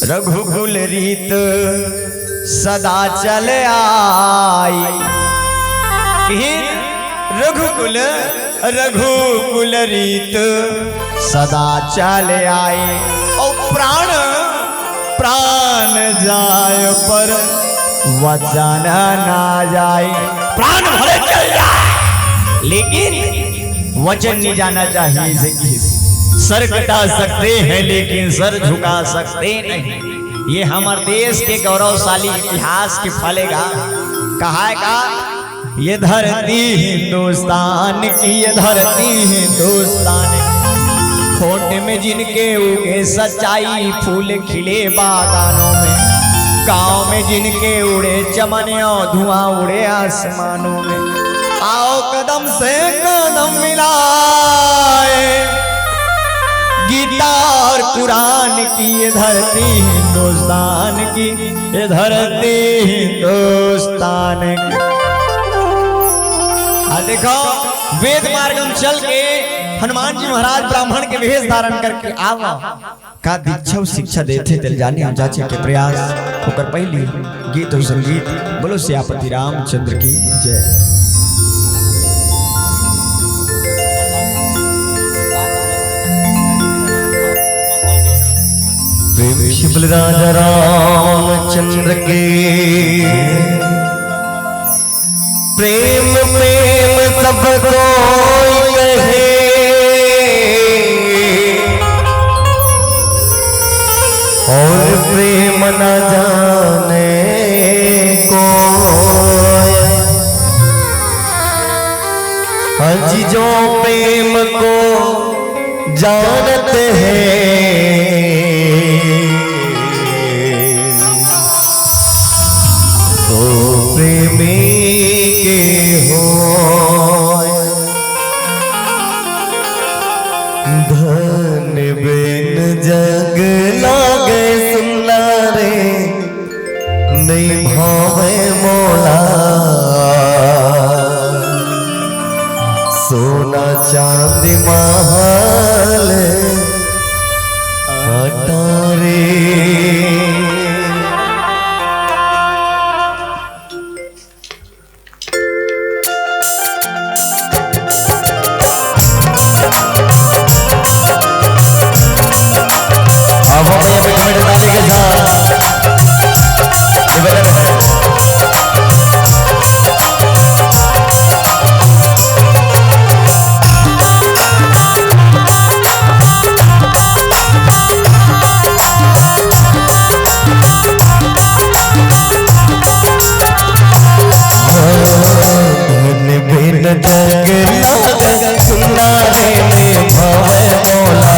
रघुकुल रीत सदा चल आई। किहिन रघुकुल, रघुकुल रीत सदा चल आई। और प्राण, प्राण जाय पर वचन ना जाय। प्राण भले चल जाय, लेकिन वचन नहीं जाना चाहिए। इसे किस सर कटा सकते हैं, लेकिन सर झुका सकते नहीं। ये हमर देश के गौरवशाली इतिहास के फल हे गा। कहा हे का? ये धरती हिंदुस्तान की, ये धरती हिंदुस्तान की। होंठ में जिनके उगे सच्चाई, फूल खिले बागानों में। गांव में जिनके उड़े चमनियों, धुआं उड़े आसमानों में। आओ कदम से कदम मिलाए, गीता और कुरान की ये धरती हिंदुस्तान की, ये धरती हिंदुस्तान की। आ देखो, वेद मार्गम चल के हनुमान जी महाराज ब्राह्मण के वेश धारण करके आवा। का दीक्षा अउ शिक्षा देथे, तेल जाने अउ जांचे के प्रयास। ओकर पहिली गीत अउ संगीत। बोलो सियापति रामचंद्र की जय। प्रेम से बोल राजा रामचंद्र की। प्रेम प्रेम सब कोई कहे, और प्रेम न जाने को। अजी जो प्रेम को जानत हे, सो प्रेमी के होय। धन बिन जग लागे सुन्ना रे, नइ भावय मोला। सोना चांदी महल अटारी। अब भैया मिनट मिनट ताली के साथ निवेदन है। लागे सुन्ना रे, भवे मोला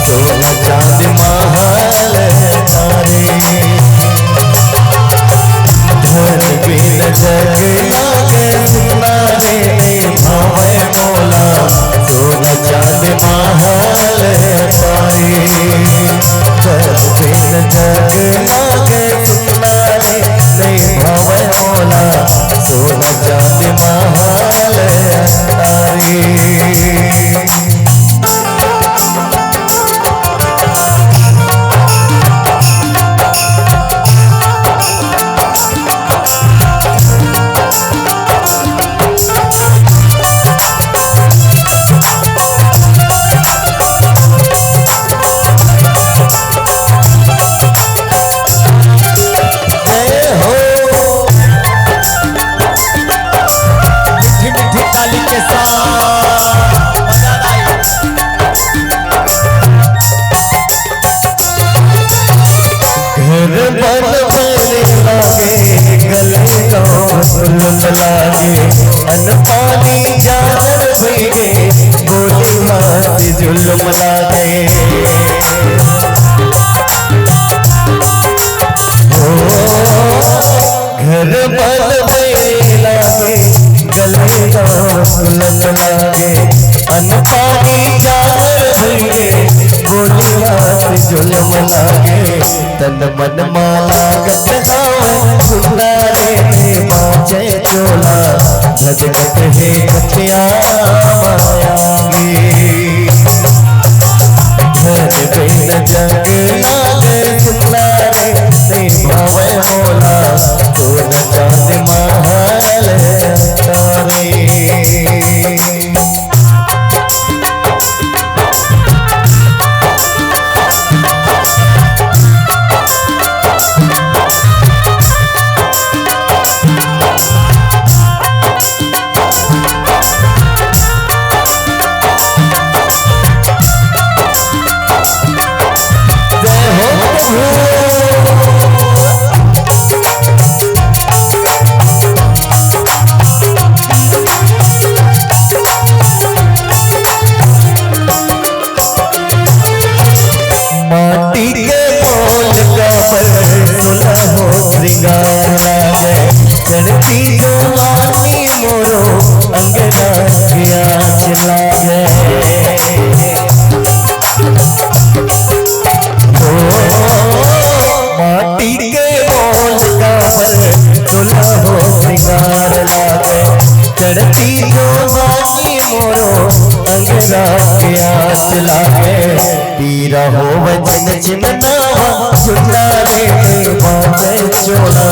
सोना चांदी महल तारे। धन बिन जग लागे सुन्ना रे, भवे मोला सोना चांदी महल तारे। धन बिन जग लागे सुन्ना रे, भवे मोला सोना चांदी महल तारे। जय हो। मीठी मीठी ताली के साथ मजा आई। घर बनबे लागे, गले गाँव जुलुम लागे, अन्न पानी जान भइगे, बोली मात जुलुम लागे। हो, घर बनबे लागे, गले गाँव जुलुम लागे, अन्न पानी जान भइगे, बोली मात जुलुम लागे। तन मन मा लागत हवय सुन्ना रे, बाँचे चोला धधकत हे छतिया माया गे। धन बिन जग लागे सुन्ना रे, भवे मोला सोना चांदी महल तारे। जय हो प्रभु। माटी के मोल काबर सोलहो श्रृंगार लागे, चढ़ती जवानी मोरो अंगना के आँच लागे। ओ, माटी के मोल काबर सोलहो श्रृंगार लागे, चढ़ती जवानी मोरो अंगना के आँच लागे। पीरा होवे जिन जिन नावा, सुन्ना रे बाँचे चोला,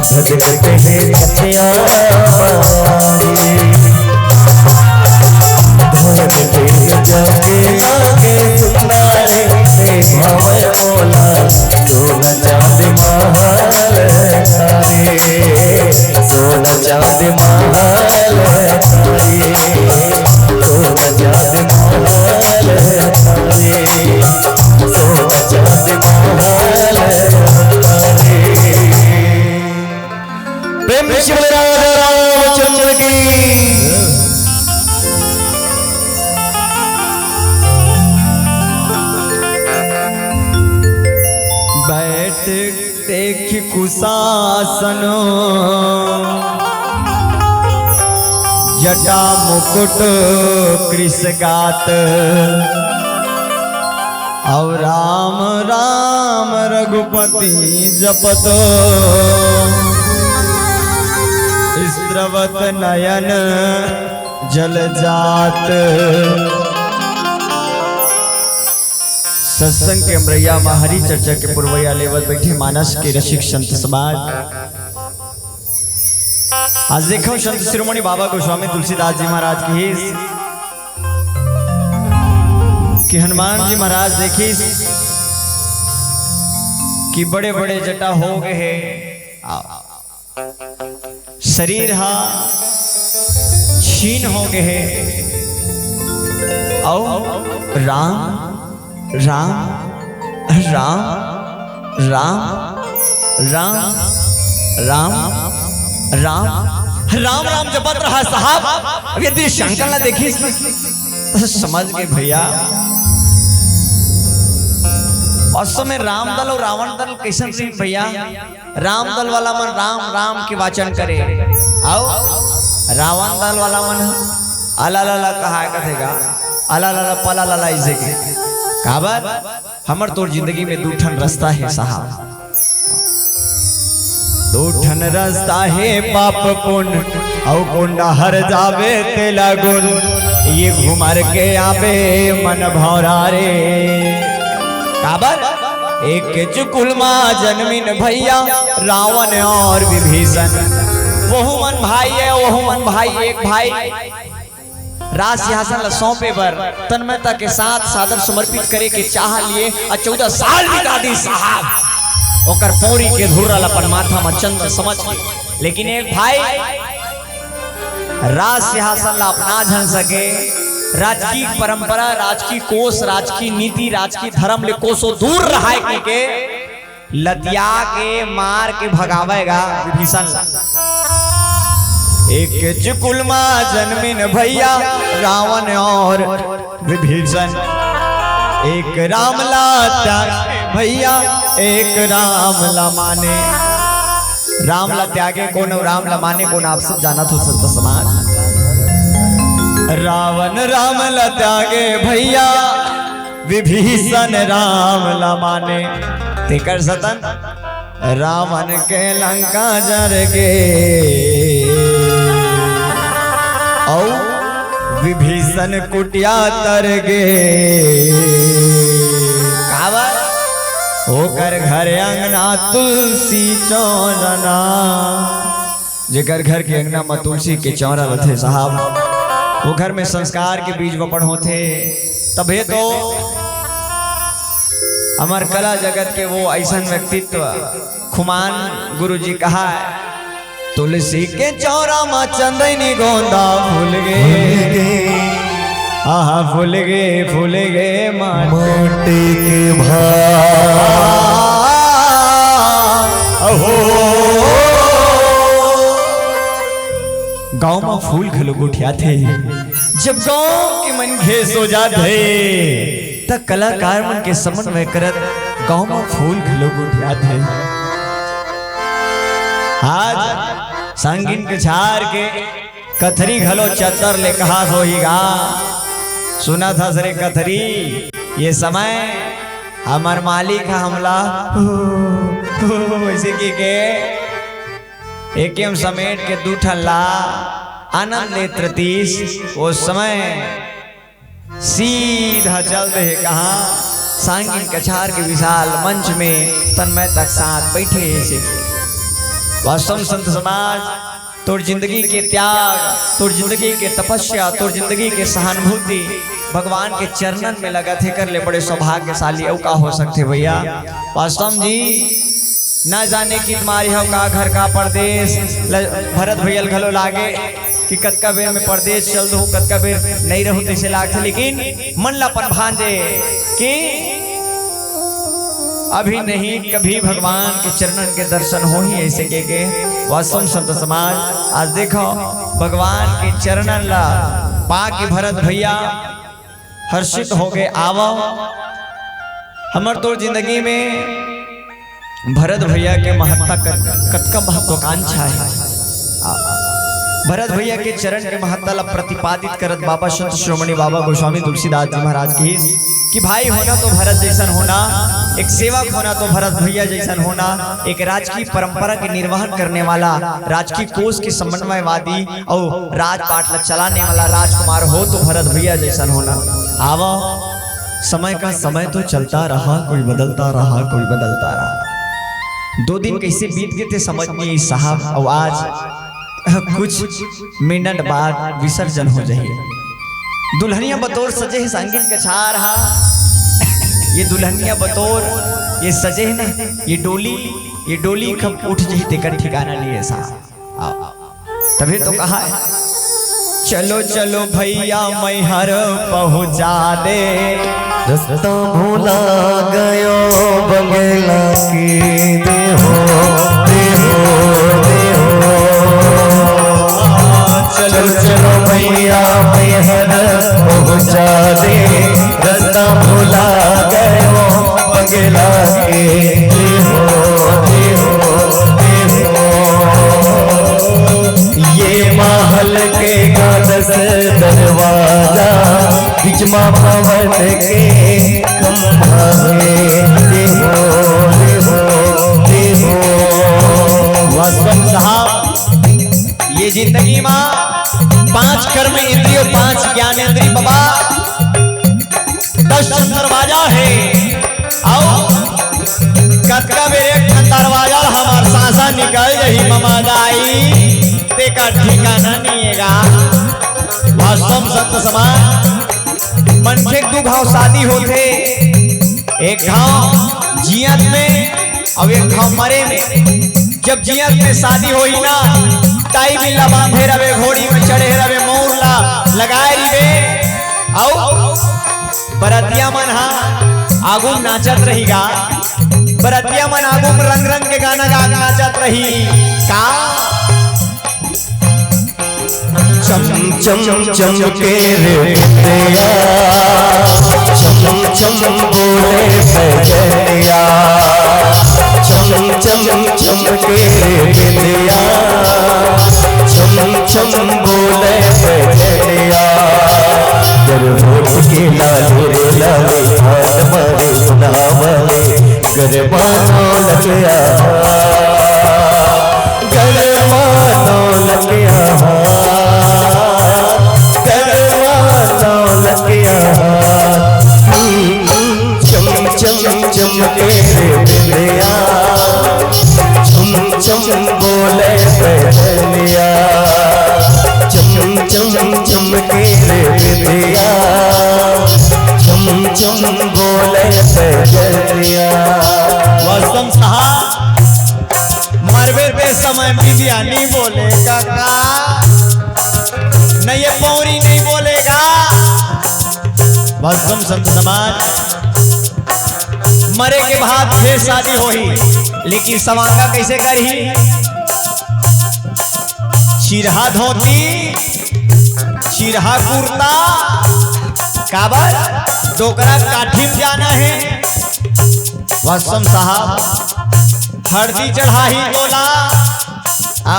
धधकत हे छतिया माया गे। धन बिन जग लागे सुन्ना रे, भवे मोला सोना चांदी महल तारे। सोना चांदी महल तारे, सोना चांदी महल तारे, सोना चांदी महल तारे। प्रेम से बोले राजा रामचंद्र की। बैठ देखि कुशासन, जटा मुकुट कृष गात, अउ राम राम रघुपति जपत, स्रवत नयन जल जात। सत्संग के हमरैया म हरि चर्चा के पुरवैया लेवत बैठे मानस के रसिक संत समाज। आज देखो संत शिरोमणि बाबा गोस्वामी तुलसीदास जी महाराज की कि हनुमान जी महाराज देखिस कि बड़े बड़े जटा हो गए हैं। शरीर हा छीन हो गए हे। अउ राम, राम, राम, राम, राम, राम, राम, राम, राम राम जपत रहा साहब। अब यदि शंकर ला देखिस त समझ गे भैया, असल में राम दल अउ रावण दल कइसन रहिस भैया। राम दल वाला मन राम राम के वाचन करे, अउ रावण दल वाला मन अला ला ला कहा कथे गा, अला ला ला पला ला ला अइसे के। काबर? हमर तोर जिंदगी में दू ठन रस्ता हे साहब। दू ठन रस्ता हे पाप पुण्य, अउ कोन डहर जाबे तेला गुन, ये घुमर के आबे मन भौरा रे। काबर? एक चुकुल मा जनमिन भैया, रावण अउ विभीषण। वहू मन भाई हे, वहू मन भाई, एक भाई राज सिंहासन ला सौंपे बर तन्मयता के साथ सादर समर्पित करे के चाह लिए अउ चौदह साल बिता दिस साहब। ओकर पौरी के धुर्रा ला अपन माथा म चंद्र समझ के, लेकिन एक भाई राज सिंहासन ला अपना झन सके, राजकीय परंपरा, राजकीय कोस, राजकीय नीति, राजकीय धर्म ले कोसों दूर रहाय के, के लतिया के मार के भगावय गा विभीषण ला। एक चुकुल मा जनमिन भैया रावण अउ विभीषण, एक राम ला त्यागे भैया, एक राम ला माने। राम ला त्यागे कोन अउ राम ला माने कोन, आप सब जानत हो संत समाज। रावण राम ला त्यागे भैया, विभीषण राम ला माने। तेकर सतन रावण के लंका जर गे, अउ विभीषण कुटिया तर गे। काबर? ओकर घर अंगना तुलसी चौरना। जेकर घर के अंगना म तुलसी के चौरा रथे साहब, वो घर में संस्कार के बीज वपन होथे। तभे तो हमर कला जगत के वो अइसन व्यक्तित्व खुमान गुरुजी कहा है, "तुलसी के चौरा म चंदैनी गोंदा फूल गे, आहा फूल गे, फूल गे माटी के भार।" अहो, गांव म फूल घलो गोठियाथे। जब गांव के मनखे सो जाथे, त कलाकार मन के समन्वय करत गांव म फूल घलो गोठियाथे। आज संगीन कछार के कथरी घलो चद्दर ले कहास होही गा। सुनत हस रे कथरी, ये समय हमर मालिक ह हमला वइसे कहिके एकेम समेट के दू ठन ला आनंद लेत रतिस। ओ समय सीधा चल दे हे कहाँ? सांगीन कछार के विशाल मंच में तन्मयता के साथ बइठे हे से। वास्तव में संत समाज, तोर जिंदगी के त्याग, तोर जिंदगी के तपस्या, तोर जिंदगी के सहानुभूति भगवान के चरणन में लगत हे, कर ले बड़े सौभाग्यशाली अउ का हो सकथे भैया। वास्तव में जी, ना जाने कित मारे हव का घर का परदेस, ल-, भरत भैया ल घलो लागे कि कतका बेर में परदेस चल दो, कतका बेर नइ रहू तइसे लागथे, लेकिन मन ला अपन भांजे कि अभी नहीं कभी भगवान के चरणन के दर्शन होही, अइसे कहिके। वास्तव में संत समाज, आज देखव भगवान के चरणन ला पाके भरत भैया हर्षित होके आवव। हमर तोर जिंदगी में भरत भैया के महत्ता कत-, कतका महत्वाकांक्षा हे। आ, भरत भैया के चरण के महत्ता ला प्रतिपादित करत बाबा संत शिरोमणि बाबा गोस्वामी तुलसीदास जी महाराज कहिस कि भाई होना तो भरत जइसन होना, एक सेवक होना तो भरत भैया जइसन होना, एक राजकीय परंपरा के निर्वहन करने वाला, राजकीय कोष के समन्वयवादी अउ राजपाट ला चलाने वाला राजकुमार हो तो भरत भैया जइसन होना। आवा, समय का समय तो चलता रहा, कोई बदलता रहा, कोई बदलता रहा। दो दिन कइसे बीत गे ते समझ नइ आइस साहब, अउ आज कुछ मिनट बाद विसर्जन हो जाही। दुल्हनिया बतौर सजे हे सांगीन कछार हा, ये दुल्हनिया बतौर ये सजे हे ना, ये डोली, ये डोली कब उठ जाही तेकर ठिकाना नइ हे साहब। तभे तो कहा हे, चलो चलो भैया मैहर पहुँचा दे। रस्ता भुला गयो बंगला के देहो, देहो, देहो। चलो चलो भैया, मैं हर पहुँचा दे, रास्ता भुला गयो बंगला के। दे हो, दे हो, दे हो। ये महल के गा दस दरवाजा, बीच मा पवन के खंभा हे। दे हो, दे हो, दे हो। वास्तव साहब, ये जिंदगी मा पांच कर्म इंद्रियों, पांच ज्ञान इंद्री बाबा, दस दरवाजा हे। अउ कतका बेर एक ठन दरवाजा ल हमर सांसा निकल जही ममा दाई, तेकर ठिकाना नइ हे गा। वास्तव संत समाज, मनखे के दू घाव शादी होथे, एक घाव जियत में अउ एक घाव मरे में। जब जियत में शादी होही ना, ताई बिल्ला बांधे रवे, घोड़ी में चढ़े रवे, मउर ला लगाए रहिबे, अउ बरतिया मन हा आगू नाचत रही गा। बरतिया मन आगू रंग रंग के गाना गा नाचत रही का। चम चम चमके रे बिंदिया, चम चम बोले बजनिया। चम चम चमके रे बिंदिया, चम चम बोले बजनिया। गर होठ के लाले रे लाले, हाथ मारे बुलावले, गरमा नौ लगिया। गरमा नौ लगिया, गरमा नौ लगिया। चम चम चमके रे बिंदिया, चम चम बोले बजनिया। चम चम चमके रे बिंदिया, चम चम बोले बजनिया। वास्तव साहब, मरबे ते समय बिंदिया नइ बोले काका, नहीं ये पौरी नइ बोले गा। वास्तव संत समाज, मरे के बाद फेर शादी होही, लेकिन सवांगा कइसे करही? चिरहा धोती, चिरहा कुर्ता, काबर डोकरा काठी म जाना हे। वास्तव साहब, हरदी चढ़ाही तोला, आ,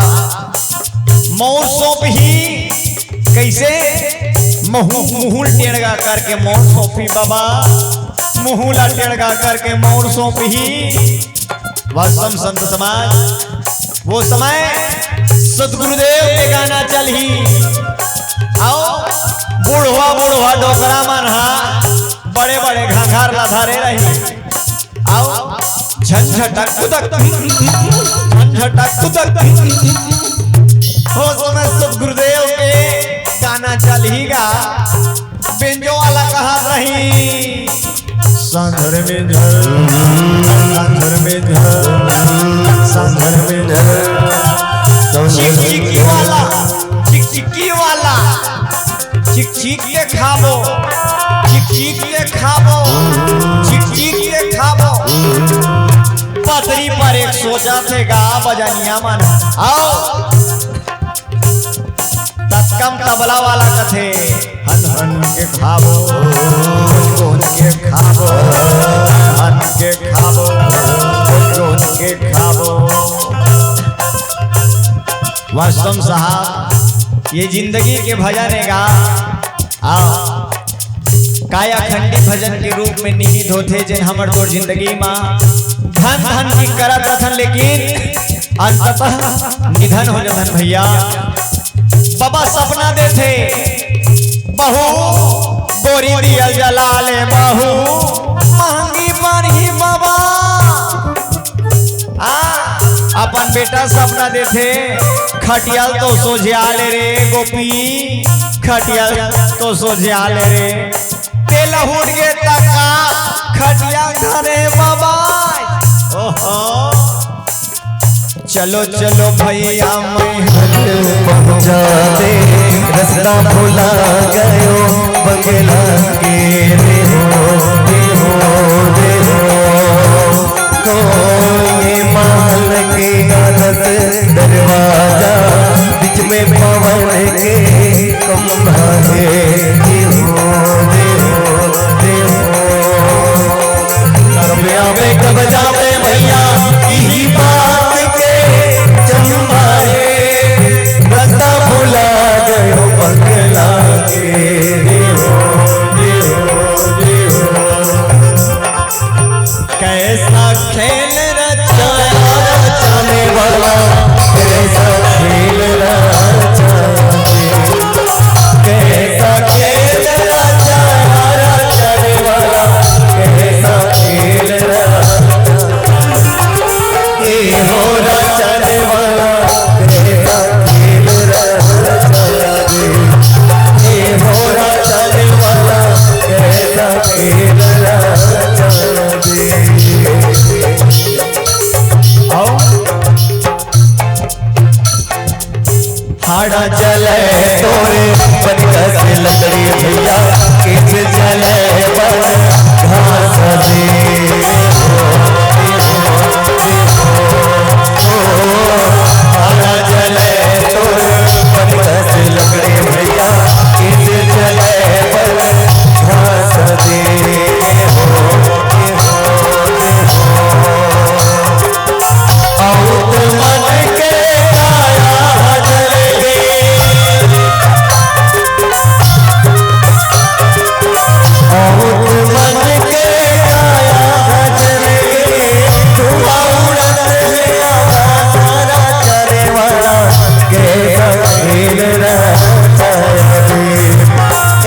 मउर सौंपही, कइसे? महू-, मुहुल टेड़गा करके मउर सौंपही बाबा, मुहुला टेड़गा करके मउर सौंपही। वास्तव संत समाज, वो समय सतगुरुदेव के गाना चलही। अउ बुढ़वा बुढ़वा डोकरा मन हा बड़े बड़े घाघर ला धरे रही। अउ झंझटक कुदक, झंझटक कुदक। वो समय सतगुरुदेव के गाना चलही गा। बेंजो वाला कहा रही, सांझर में झर, सांझर में झर, सांझर में झर। चिकचिकी वाला, चिकचिकी वाला, चिकचिक के खाबो, चिकचिक के खाबो, चिकचिक के खाबो। पतरी पर एक सोचा थे गा बजनिया मन। अउ ततका म तबला वाला कथे, हन हन के खाबो, कोन कोन के खाबो, हन हन के खाबो, कोन कोन के खाबो। वास्तव साहब, ये जिंदगी के भजन हे गा। आ, काया खंडी भजन के रूप में निहित होथे, जेन हमर तोर जिंदगी मा धन धन की करत रथन, लेकिन अंततः निधन हो जथन भैया। बाबा सपना देथे, बहू गोरी दिया जला ले, बहू महंगी बनही बाबा। आ, अपन बेटा सपना देथे, खटिया ल तो सोझिया ले रे गोपी, खटिया ल तो सोझिया ले रे। तेल उठ गे तका खटिया धरे बाबा। ओहो। चलो चलो भैया मैं हल पहुँचा दे, रास्ता भुला गयो बंगला के। रे हो, रे हो, रे हो। हो ये महल के गा दस दरवाजा, बीच में पवन बन के खंभा हे, देहो, देहो, देहो। करमिया में कब जाबे भैया, इही बात के चंभा हे। रस्ता भुला गयो बंगला के, देहो, देहो, देहो। कैसा खेल रचाया रचाने वाला, कैसा खेल रचाया, कैसा खेल रचाया रचाने वाला, कैसा खेल रचाया। ए हो रचाने वाला, कैसा खेल रचाया रे। ए हो रचाने वाला, कैसा खेल रचाया रे। आओ। हाड़ा जले तोरे बन कस लकड़ी भैया, किस जले बन घास दे। हाड़ा जले तोरे बन कस लकड़ी भैया, किस जले बन घास दे। बहुत मन के काया हजर गे। बहुत मन के काया हजर गे। धुआं उड़त हे आवारा चले वाला, कैसा खेल रचाया रे।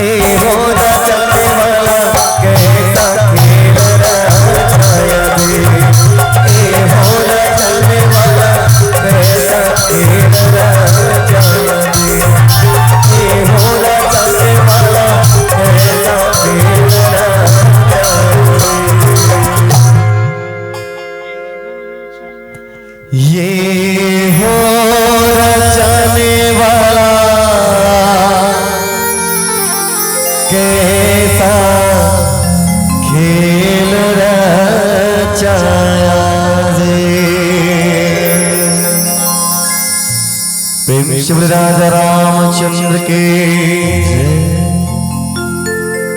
ए हो रचाने वाला, कैसा खेल रचाया रे। ए हो रचाने वाला, कैसा खेल रचाया रे। ए हो रचाने वाला, कैसा खेल रचाया रे। ये हो रचाने वाला, कैसा खेल रचाया रे। प्रेम से बोले राजा रामचंद्र की जय।